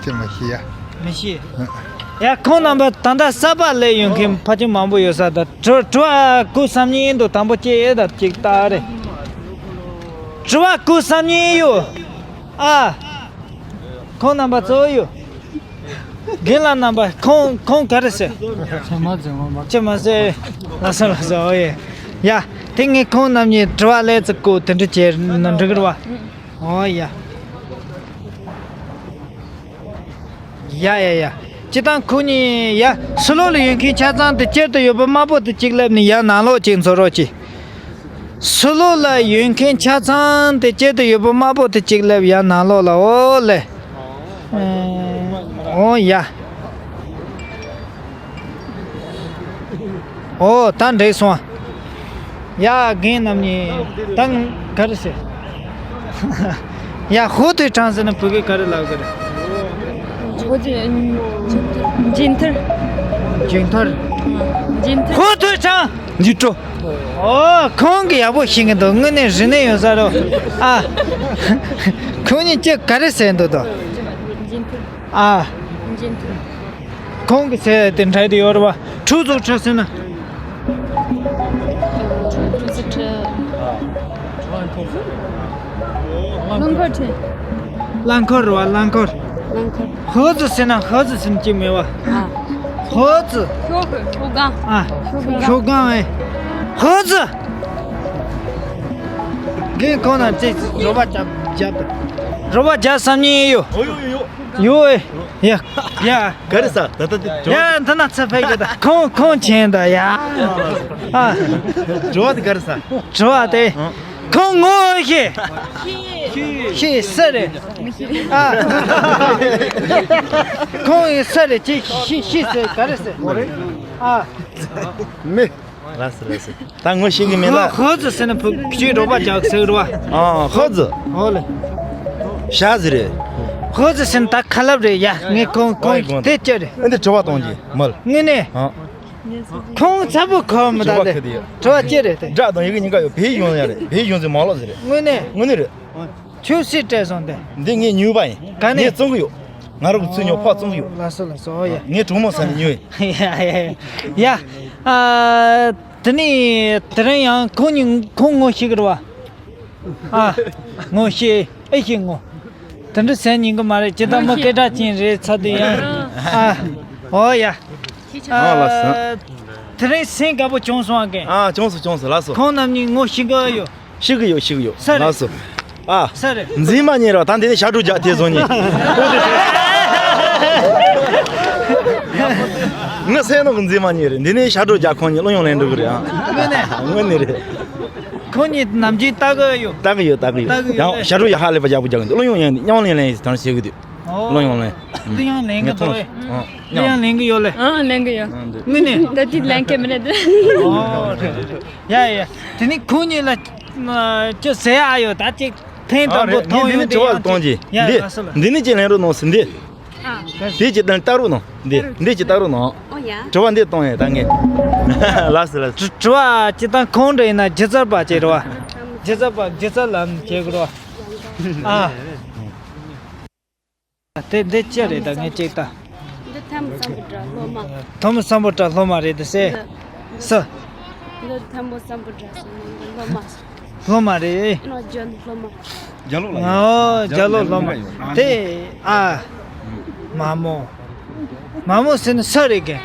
ཅི་མ་ཤེས་ཡ། མི་ཤེས། ཡ། ཁོང་རྣམ་པ་ད་ལྟ་གསར་པ་སླེབས་ཡོང་མཁན་ཕལ་ཆེར་མང་པོ་ཡོད་ས་ད། དྲི་དྲི་བ་བཀོད་བསམ་ཉན་འདུག་དང་པོ་ཅེ་ཨེ་ད་ཅིག་ལྟ་རེ། དྲི་བ་བཀོད་བསམ་ཉན་ཡོད། ཨ། ཁོང་རྣམ་པ་གཙོ་བོ་ཡོད། རྒན་ལགས་རྣམ་པ་ཁོང་ཁོང་ག་རེ་ཟེར། ཅི་མ་ཟེར། ཅི་མ་ཟེར། ལགས་སོ་ལགས་སོ། ཨོ་ཡེ། ཡ། དེ་ངས་ཁོང་རྣམ་གཉིས་དྲི་བ་ལས་ཙི་བཀོད་དེ་འདྲ་བྱས་ན་འགྲིག་གི་རེད་བ། ཨོ་ཡ། ཡ་ཡ་ཡ། སྤྱིར་བཏང་ཁོ་གཉིས་ཡ། ཕྱི་ལོགས་ལ་ཡོད་མཁན་ཆ་ཚང་དེ་དཀྱིལ་དུ་ཡོད་པ་དམར་པོ་དེ་གཅིག་སླེབས་ནས་ཡར་ནང་ལོགས་གཅིག་འཛུལ་རོགས་གྱིས། ཕྱི་ལོགས་ལ་ཡོད་མཁན་ཆ་ཚང་དེ་དཀྱིལ་དུ་ཡོད་པ་དམར་པོ་དེ་གཅིག་སླེབས་ཡར་ནང་ལོགས་ལ། ཨོ་ལེ། ཨོ་ཡ། ཨོ་ད་འགྲིག་སོང་། ཡ། རྒན་རྣམ་གཉིས་ད་ག་རེ་ཟེར། ཡ། ཧོ་ཐོས་ཁྲང་ཟེར་ན་བོད་སྐད་ག་རེ་ལབ་གི་རེད། ཧོ་ཐོས་ཁྲང་། འཇིན་ཐར། འཇིན་ཐར། འཇིན་ཐར། ཧོ་ཐོས་ཁྲང་། འཇིན་ཀྲོ། ཨོ། ཁོང་གིས་ཡག་པོ་ཤེས་ཀྱི་འདུག་དངོས་གནས་རིག་གནས་ཡོད་ས་རེད། ཨ། ཁོང་གཉིས་ཀྱིས་ག་རེ་ཟེར་འདུག་དོ། འཇིན་ཐར། ཨ། འཇིན་ཐར། ཁོང་གིས་ཟེར་དེ་འདྲ་དེ་ཡོད་རེད་བ། ཁྲུ་ཚོ་ཁྲི་ཟེར་ན། ཁྲུ་ཚོ་ཁྲི། རླངས་འཁོར་ཁྲི། རླངས་འཁོར་རེད་བ། རླངས་འཁོར། རླངས་འཁོར། ཧོ་ཙི་ཟེར་ན་ཧོ་ཙི་ཟེར་ན་ཅི་མེད་བ། ཨ། ཧོ་ཙི། ཤོག་ཤོག་སྒང་། ཨ། ཤོག་སྒང་། ཤོག་སྒང་ཨེ། ཧོ་ཙི། རྒན་ཁོང་ན་ཅི་རོགས་པ་རྒྱབ་རྒྱབ། རོགས་པ་རྒྱབ་བསམ་ཉན་ཡོད། ཡོད་ཡོད་ཡོད། ཡོད་ཨེ། ཡ། ཡ། ག་རེ་ཟ། ད་ལྟ་དེ་ཡ། འདི་ན་ཚ་ཕེབས་ཀྱི་ད། ཁོང་ཁོང་ཆེན་ད་ཡ། ཨ། དྲི་བ་དེ་ག་རེ་ཟ། དྲི་བ་དེ། ཨ། ཁོང་ངོ་ཤེས། ཤེས་སུ་རེད། ཨ། ཁོང་ཡིན་སུ་རེད། ཅི་ཤེས་ཤེས་སུ་ག་རེ་ཟེར། ཨ། མི། ལགས་སོ་ལགས་སོ། ད་ངོ་ཤེས་ཀྱི་མེད་ན། ཧོ་ཙི་ཟེར་ན་བུ་ཁྱོད་རོགས་པ་རྒྱག་ཟེར་རོ། ཨ། ཧོ་ཙི། ཧོ་ལེ། ཤ་ཟི་རེད། ཧོ་ཙི་ཟེར་ན་ད་ཁ་ལབ་རེད་ཡ། ངས་ཁོང་ཁོང་ཨོ་ཡ། དེ་ཅི་རེད། ཨ་འདི་དྲི་བ་གཏོང་གི་མོལ། དངོས་གནས། ཨ། ཁོང་ཚ་པོ་ཁོ་མི་ད་དྲི་བ་དེ། ག་དེ་ཡ། དྲི་བ་ཅི་རེད་དེ། སྒྲ་དང་ཡི་གེ་གཉིས་ཀ་ཡོད། བོད་ཡིག་ཡོང་ཡ་རེད། བོད་ཡིག་ཡོང་ཚེ་མ་ལོག་ཟེར་རེད། དངོས་གནས། དངོས་གནས་རེད། ཁྱོད་སུས་སྤྲད་སོང་དེ། འདི་ངའི་ཉོས་པ་ཡིན། ག་ནས། ངས་བཙོང་གི་ཡོད། ང་རང་གི་ཚུར་ཉོ་ཕར་བཙོང་གི་ཡོད། ལགས་སོ་ལགས་སོ། ཨོ་ཡ། ངས་གྲོགས་མོ་ས་ནས་ཉོས་ཡིན། ཡ་ཡ་ཡ། ཨ། དེ་ནས་དེ་རིང་ཡང་ཁོང་གཉིས་ཁོང་ངོ་ཤེས་ཀྱི་རེད་བ། ཨ། ངོ་ཤེས་ཨེ་ཤེས་ངོ་། དེ་འདྲ་ཟེར་ཉན་གི་མ་རེད། ཇི་ལྟར་མོ་སྐད་གྲགས་ཅན་རེད་ཚ་དུས་ཡང་། ཨ། ཨོ་ཡ། ཨ་ལགས་སོ། དེ་རིང་སེམས་དགའ་པོ་བྱུང་སོང་ཨ་ཀན། ཨ། བྱུང་སོང་བྱུང་སོང་། ལགས་སོ། ཁོང་རྣམ་གཉིས་ངོ་ཤེས་ཀྱི་ཡོད། ཤེས་ཀྱི་ཡོད། ཤེས་ཀྱི་ཡོད། ས་རེད། ལགས་སོ། ཨ། ས་རེད། འཛིན་མ་ཉན་རོགས། ད་འདི་ནས་ཞབས་བྲོ་རྒྱག་དེ་བཟོ་ཉན། ངས་སེམས་ནང་གི་འཛིན་མ་ཉན་རེད། འདི་ནས་ཞབས་བྲོ་རྒྱག་ཁོང་གཉིས་བློ་ཡོང་ལེན་འགྲོ་གི་རེད་ཨ། དངོས་གནས། དངོས་གནས་རེད། ཁོང་གཉིས་ནམ་རྒྱུན་ལྟ་གི་ཡོད། ལྟ་གི་ཡོད། ལྟ་གི་ཡོད། ལྟ་གི་ཡོད། ཡང་ཞབས་བྲོ་ཡག་ཧ་ལས་པ་རྒྱག་པོ་རྒྱག་གི་འདུག་བློ་ཡོང་ཡང་མཉམ་ལེན་ལེན་ཡིན་ཟེར་བྱེད་གི་འདུག་ཨོ། བློ་ཡོང་ལེན། དེ་ཡང་ལེན་གི་འདུག་ཨེ། ཨ། དེ་ཡང་ལེན་གི་ཡོད་ལེ། ཨ། ལེན་གི་ཡོད། དངོས་གནས། ད་དེ་ལེན་གི་མི་རེད། ཨོ། ཡ་ཡ། དེ་ནི་ཁོང་གཉིས་ལ་ཅི་ཟེར་ཡ་ཡོད། ད་ཅིག་ཐེངས་དང་པོ་མཐོང་ཡོང་དུས་ཡང་ཅིག་ཡ། ལགས་སོ་ལགས། འདི་ནི་ཅིག་ལེན་རོགས་གནང་ཟིན་འདི། ཨ། དེ་ཅིག་དང་ལྟ་རོགས་གནང་འདི། འདི་ཅིག་ལྟ་རོགས་གནང་། ཨོ་ཡ། དྲི་བ་འདི་གཏོང་ཡ་ད་ངས། ལགས་སོ་ལགས་སོ། དྲི་བ་ཅི་དང་ཁོང་འདྲ་ཡིན་ན་སྒྱུ་རྩལ་པ་ཅིག་རེད་བ། སྒྱུ་རྩལ་པ་སྒྱུ་རྩལ་ལམ་བྱེད་དགོས་རེད་བ། ཨ། དེ་འདི་ཅི་རེད་ད་ངས་ཅིག་ལྟ། འདི་ཐམ་བཟང་པོ་འདྲ་སློབ་མ། ཐམ་བཟང་པོ་འདྲ་སློབ་མ་རེད་དེ་སེ། འདི། སུ། འདི་ཐམ་བཟང་པོ་འདྲ་སློབ་མ། སློབ་མ་རེད། ཨ་ནི་རྒྱ་ནག་སློབ་མ། རྒྱ་ལོ་ལ། ཨོ་རྒྱ་ལོ་སློབ་མ། དེ། ཨ། མ་མོ། མ་མོ་ཟེར་ན་སུ་རེད་གི།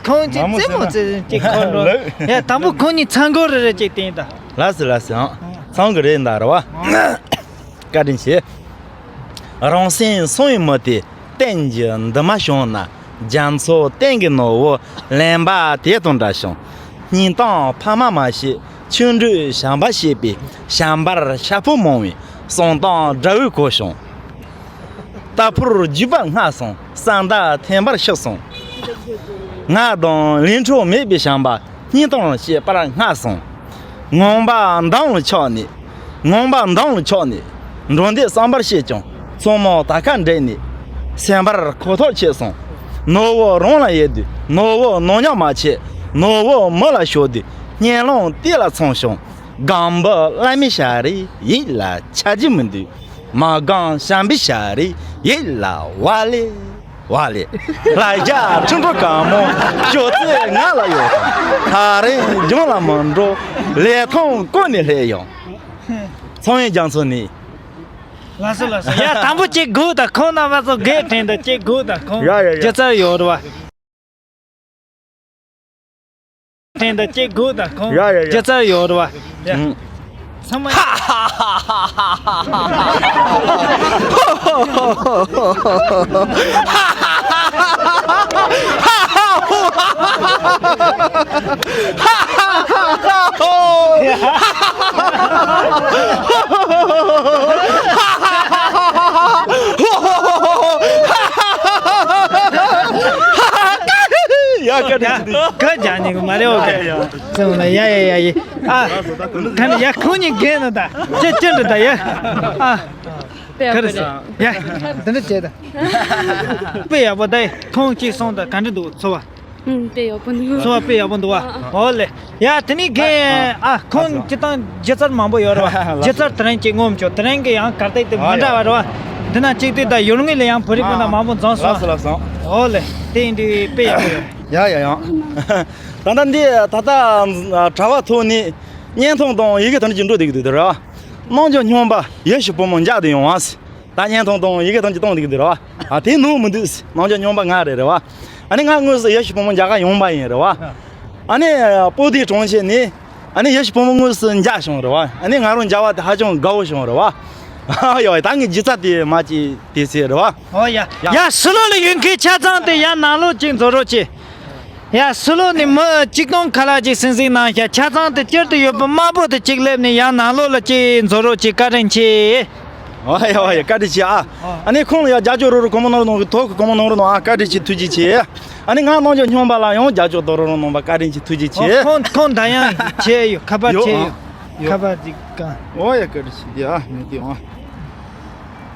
ཁོང་ཅིག་མ་མོ་རྩེད་མོ་ཟེར་ན་རྩེད་ཅིག་ཁོང་འགྲོ། ལགས། ཡ་དང་པོ་ཁོང་གཉིས་ཚང་སྐོར་རེ་རེ་ཅིག་བསྟན་ད། ལགས་སོ་ལགས་སོ། ཚང་གི་རེད་ད་རེད་བ། བཀའ་དྲིན་ཆེ། རང་སེམས་སངས་ཡི་མི་དེ་བསྟན་གྱི་འདུན་མ་བྱུང་ན། རྒྱ་མཚོ་བསྟན་གྱི་ནོར་བུ་ལེན་པ་དེ་དང་འདྲ་ཞིང་། སྙིང་གཏམ་ཕ་མ་མ་བཤད་ཆུང་འགྲོས་བྱམས་པ་བཤད་པའི་བྱམས་པར་ཤ་ཕོ་མང་བའི་གསང་གཏམ་དགྲ་བོའི་གོ་བྱུང་། རྟ་ཕོར་རྒྱུག་པར་སྔ་སོང་བསམ་དག་འཐེན་པར་ཤི་སོང་། ངག་དང་ལས་འཕྲོ་མེད་པའི་བྱམས་པ། སྙིང་གཏམ་བཤད་པར་སྔ་སོང་། ངང་པ་འདམ་ལ་ཆགས་ནས། ངང་པ་འདམ་ལ་ཆགས་ནས། འགྲོ་འདོད་བསམ་པར་བྱེད་ཀྱང་མཚོ་མོ་དར་ཁ་འདྲེས་ནས། སེམས་པར་ཁོ་ཐག་ཆོད་སོང་། ནོར་བུ་རང་ལ་ཡོད་དུས་ནོར་བུ་ནོར་ཉམས་མ་ཆད། ནོར་བུ་མི་ལ་ཤོར་དུས་སྙན་ལམ་གཏད་ལ་ཚང་ཞིང་། སྒམ་པོ་བླ་མའི་ཞལ་རས་ཡིད་ལ་འཆར་རྒྱུ་མི་འདུག་མ་གང་བྱམས་པའི་ཤ་རི་ཡིད་ལ་བ་ལེ་བ་ལེ། ལ་རྒྱ་ཁྲི་འགྲོ་དཀའ་མོ་ཞོ་ཚེ་ང་ལ་ཡོད། ཐག་རིང་ལྗོངས་ལ་མི་འགྲོ། ལས་ཐོང་ཀོ་ནས་སླེབས་ཡོང་། ཚོང་ཡིན་རྒྱང་ཚོ་ནི། ལགས་སོ་ལགས་སོ། ཡ་དང་པོ་གཅིག་སྒུག་དང་ཁོང་རྣམ་པ་ཚོ་གས་དྲན་དང་གཅིག་སྒུག་དང་ཁོང་། ཡ་ཡ་ཡ། སྒྱུ་རྩལ་ཡོད་རེད་བ། དྲན་དང་གཅིག་སྒུག་དང་ཁོང་། ཡ་ཡ་ཡ། སྒྱུ་རྩལ་ཡོད་རེད་བ། ཡ། ཨུམ། ཚང་མ། ཡ་ཀ་ཏི་ཅི་ཏི། ཀ་ཅང་ཉིག་མ་རེད་འོ་ཀ། ཡ་ཡ་ཡ། ཙམ་ལ་ཡ་ཡ་ཡ་ཡ། ཨ། ཁ་ནི་ཡ་ཁོང་ཉིད་རྒན་ནོ་ད། ཅི་ཅི་འདྲི་ད་ཡ། ཨ། དཔེ་ཡག་པོ་རེད། ཡ། འདི་འདྲ་བྱས་ད། དཔེ་ཡག་པོ་ད་ཡ། ཁོང་གཅིག་སོང་ད་ག་འདྲ་འདུག་ཚོར་བ། ཨུམ། དཔེ་ཡག་པོ་འདུག་ཚོར་བ་དཔེ་ཡག་པོ་འདུག་བ། ཨ་ཨ། འོ་ལེ། ཡ་དེ་ནི་རྒན། ཨ་ཁོང་སྤྱི་བཏང་སྒྱུ་རྩལ་མང་པོ་ཡོད་རེད་བ། སྒྱུ་རྩལ་དེ་རིང་གཅིག་ངོམ་ཆོག་དེ་རིང་གི་ཡང་གར་སྟེགས་དེ་མི་འདྲ་བ་རེད་བ། འདི་ན་གཅིག་དུས་ད་ཡུལ་དངོས་ལ་ཡང་བོད་རིགས་སྤུན་ཟླ་མང་པོ་འཛོམས་སོང་། ལགས་སོ་ལགས་སོ། འོ་ལེ། དེ་ཡིན་དུས་དཔེ་ཡག་པོ་ཡོད། ཡ་ཡ་ཡ། ད་ལྟ་འདི་ད་ལྟ་གྲྭ་པ་ཐོག་ནས་བརྙན་ཐུང་དང་ཡི་གེ་དང་གཅིག་འགྲོ་བསྡད་ཀྱི་འདུག་དེ་རེད་བ། རྣམ་འགྱུར་སྨྱོན་པ་ཡེ་ཤུ་བུ་མོ་མཇལ་དུ་ཡོང་བ། ད་བརྙན་ཐུང་དང་ཡི་གེ་དང་གཅིག་གཏོང་བསྡད་ཀྱི་འདུག་རེད་བ། ཨ་དེ་ནོར་མི་འདུག་རྣམ་འགྱུར་སྨྱོན་པ་ང་རེད་རེད་བ། ཨ་ནི་ང་དངོས་སུ་ཡེ་ཤུ་བུ་མོ་མཇལ་ག་ཡོང་པ་ཡིན་རེད་བ། ཨ་ནི་པོ་ཏི་གྲོང་ཁྱེར་ནས་ཨ་ནི་ཡེ་ཤུ་བུ་མོ་དངོས་སུ་མཇལ་བྱུང་རེད་བ། ཨ་ནི་ང་རང་མཇལ་བ་དེ་ཧ་ཅང་དགའ་བོ་བྱུང་རེད་བ། ཡོ་ད་ངའི་སྒྱུ་རྩལ་དེ་མ་ཅིག་དེ་ཚེ་རེད་བ། ཨོ་ཡ། ཡ། ཡ་ཕྱི་ལོགས་ལ་ཡོད་མཁན་ཆ་ཚང་དེ་ཡར་ནང་ལོགས་གཅིག་འཛུལ་རོགས་གྱིས། ཡ་ཕྱི་ལོགས་ནས་མི་གཅིག་སྟོང་ཁ་ལག་ཅིག་སིང་སིང་གནང་ཤག་ཆ་ཚང་དེ་སྤྱིར་དུ་ཡོད་པ་དམར་པོ་དེ་གཅིག་སླེབས་ནས་ཡར་ནང་ལོགས་ལ་གཅིག་འཛུལ་རོགས་གྱིས། བཀའ་དྲིན་ཆེ། ཨོ་ཡ་ཨོ་ཡ། བཀའ་དྲིན་ཆེ་ཨ། ཨ་ནི་ཁོང་ལ་ཡང་རྒྱབ་སྐྱོར་རོགས་རོགས་གོ་མ་ནོར་གནང་གི། ཐོག་གི་གོ་མ་ནོར་གནང་ཨ། བཀའ་དྲིན་ཆེ། ཐུགས་རྗེ་ཆེ། ཨ་ནི་ང་རྣམ་འགྱུར་སྨྱོན་པ་ལ་ཡང་རྒྱབ་སྐྱོར་རོགས་རོགས་གནང་བ་བཀའ་དྲིན་ཆེ། ཐུགས་རྗེ་ཆེ། ཨོ་ཁོང་ཁོང་ད་ཡང་བྱས་ཡོད། ཁ་པར་ཡོད་བྱས་ཨ། ཡོད། ཡོད། ཁ་པར་ཅིག་གང་། ཨོ་ཡ། བཀའ་དྲིན་ཆེ། འདི་ཨ་མི་འདི་ཨ།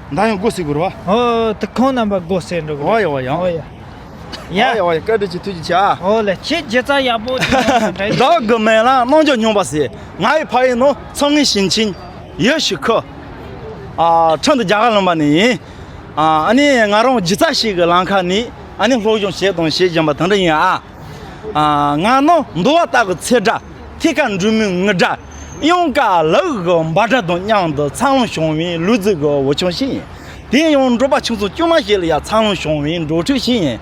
ད་ཡང་སྒོ་ཟེར་དགོས་རེད་བ། ཨོ་དེ་ཁོང་རྣམ་པ་སྒོ་ཟེར་འགྲོ་གི་རེད། ཨོ་ཡ་ཨོ་ཡ། ཨོ་ཡ། ཡ། ཨོ་ཡ་ཨོ་ཡ། བཀའ་དྲིན་ཆེ། ཐུགས་རྗེ་ཆེ་ཨ། ཨོ་ལེ། ཁྱེད་སྒྱུ་རྩལ་ཡག་པོ་ཅིག་རེད། བདག་གི་མིང་ལ་རྣམ་འགྱུར་སྨྱོན་པ་ཟེར། ང་ཡི་ཕ་ཡུལ་ནི་ཚང་ངི་ཞིང་ཆེན་ཡེ་ཤུ་ཁུལ། ཨ་ཁྲིན་ཏུ་རྒྱ་གར་ལུང་པ་ནས་ཡིན། ཨ་ནི་ང་རང་སྒྱུ་རྩལ་ཞིག་གི་ལམ་ཁ་ནས་ཨ་ནི་སློབ་སྦྱོང་བྱས་དང་བྱེད་བཞིན་པ་དེ་འདྲ་ཡིན་ཨ། ང་ནི་འདུལ་བ་ལྟ་བུའི་ཚེ་སྒྲ། ཐད་ཀར་འབྲུག་མོའི་ངུ་སྒྲ། གཡང་དཀར་ལུག་གི་འབའ་སྒྲ་དང་མཉམ་དུ་འཚར་ལོངས་བྱུང་བའི་ལུག་རྫི་གི་འུར་ཆང་ཞིག་ཡིན། དེ་ཡང་འབྲོག་པ་ཁྱིམ་ཚང་དཀྱུས་མ་ཞིག་ལ་ཡང་འཚར་ལོངས་བྱུང་བའི་འབྲོག་ཕྲུག་ཞིག་ཡིན།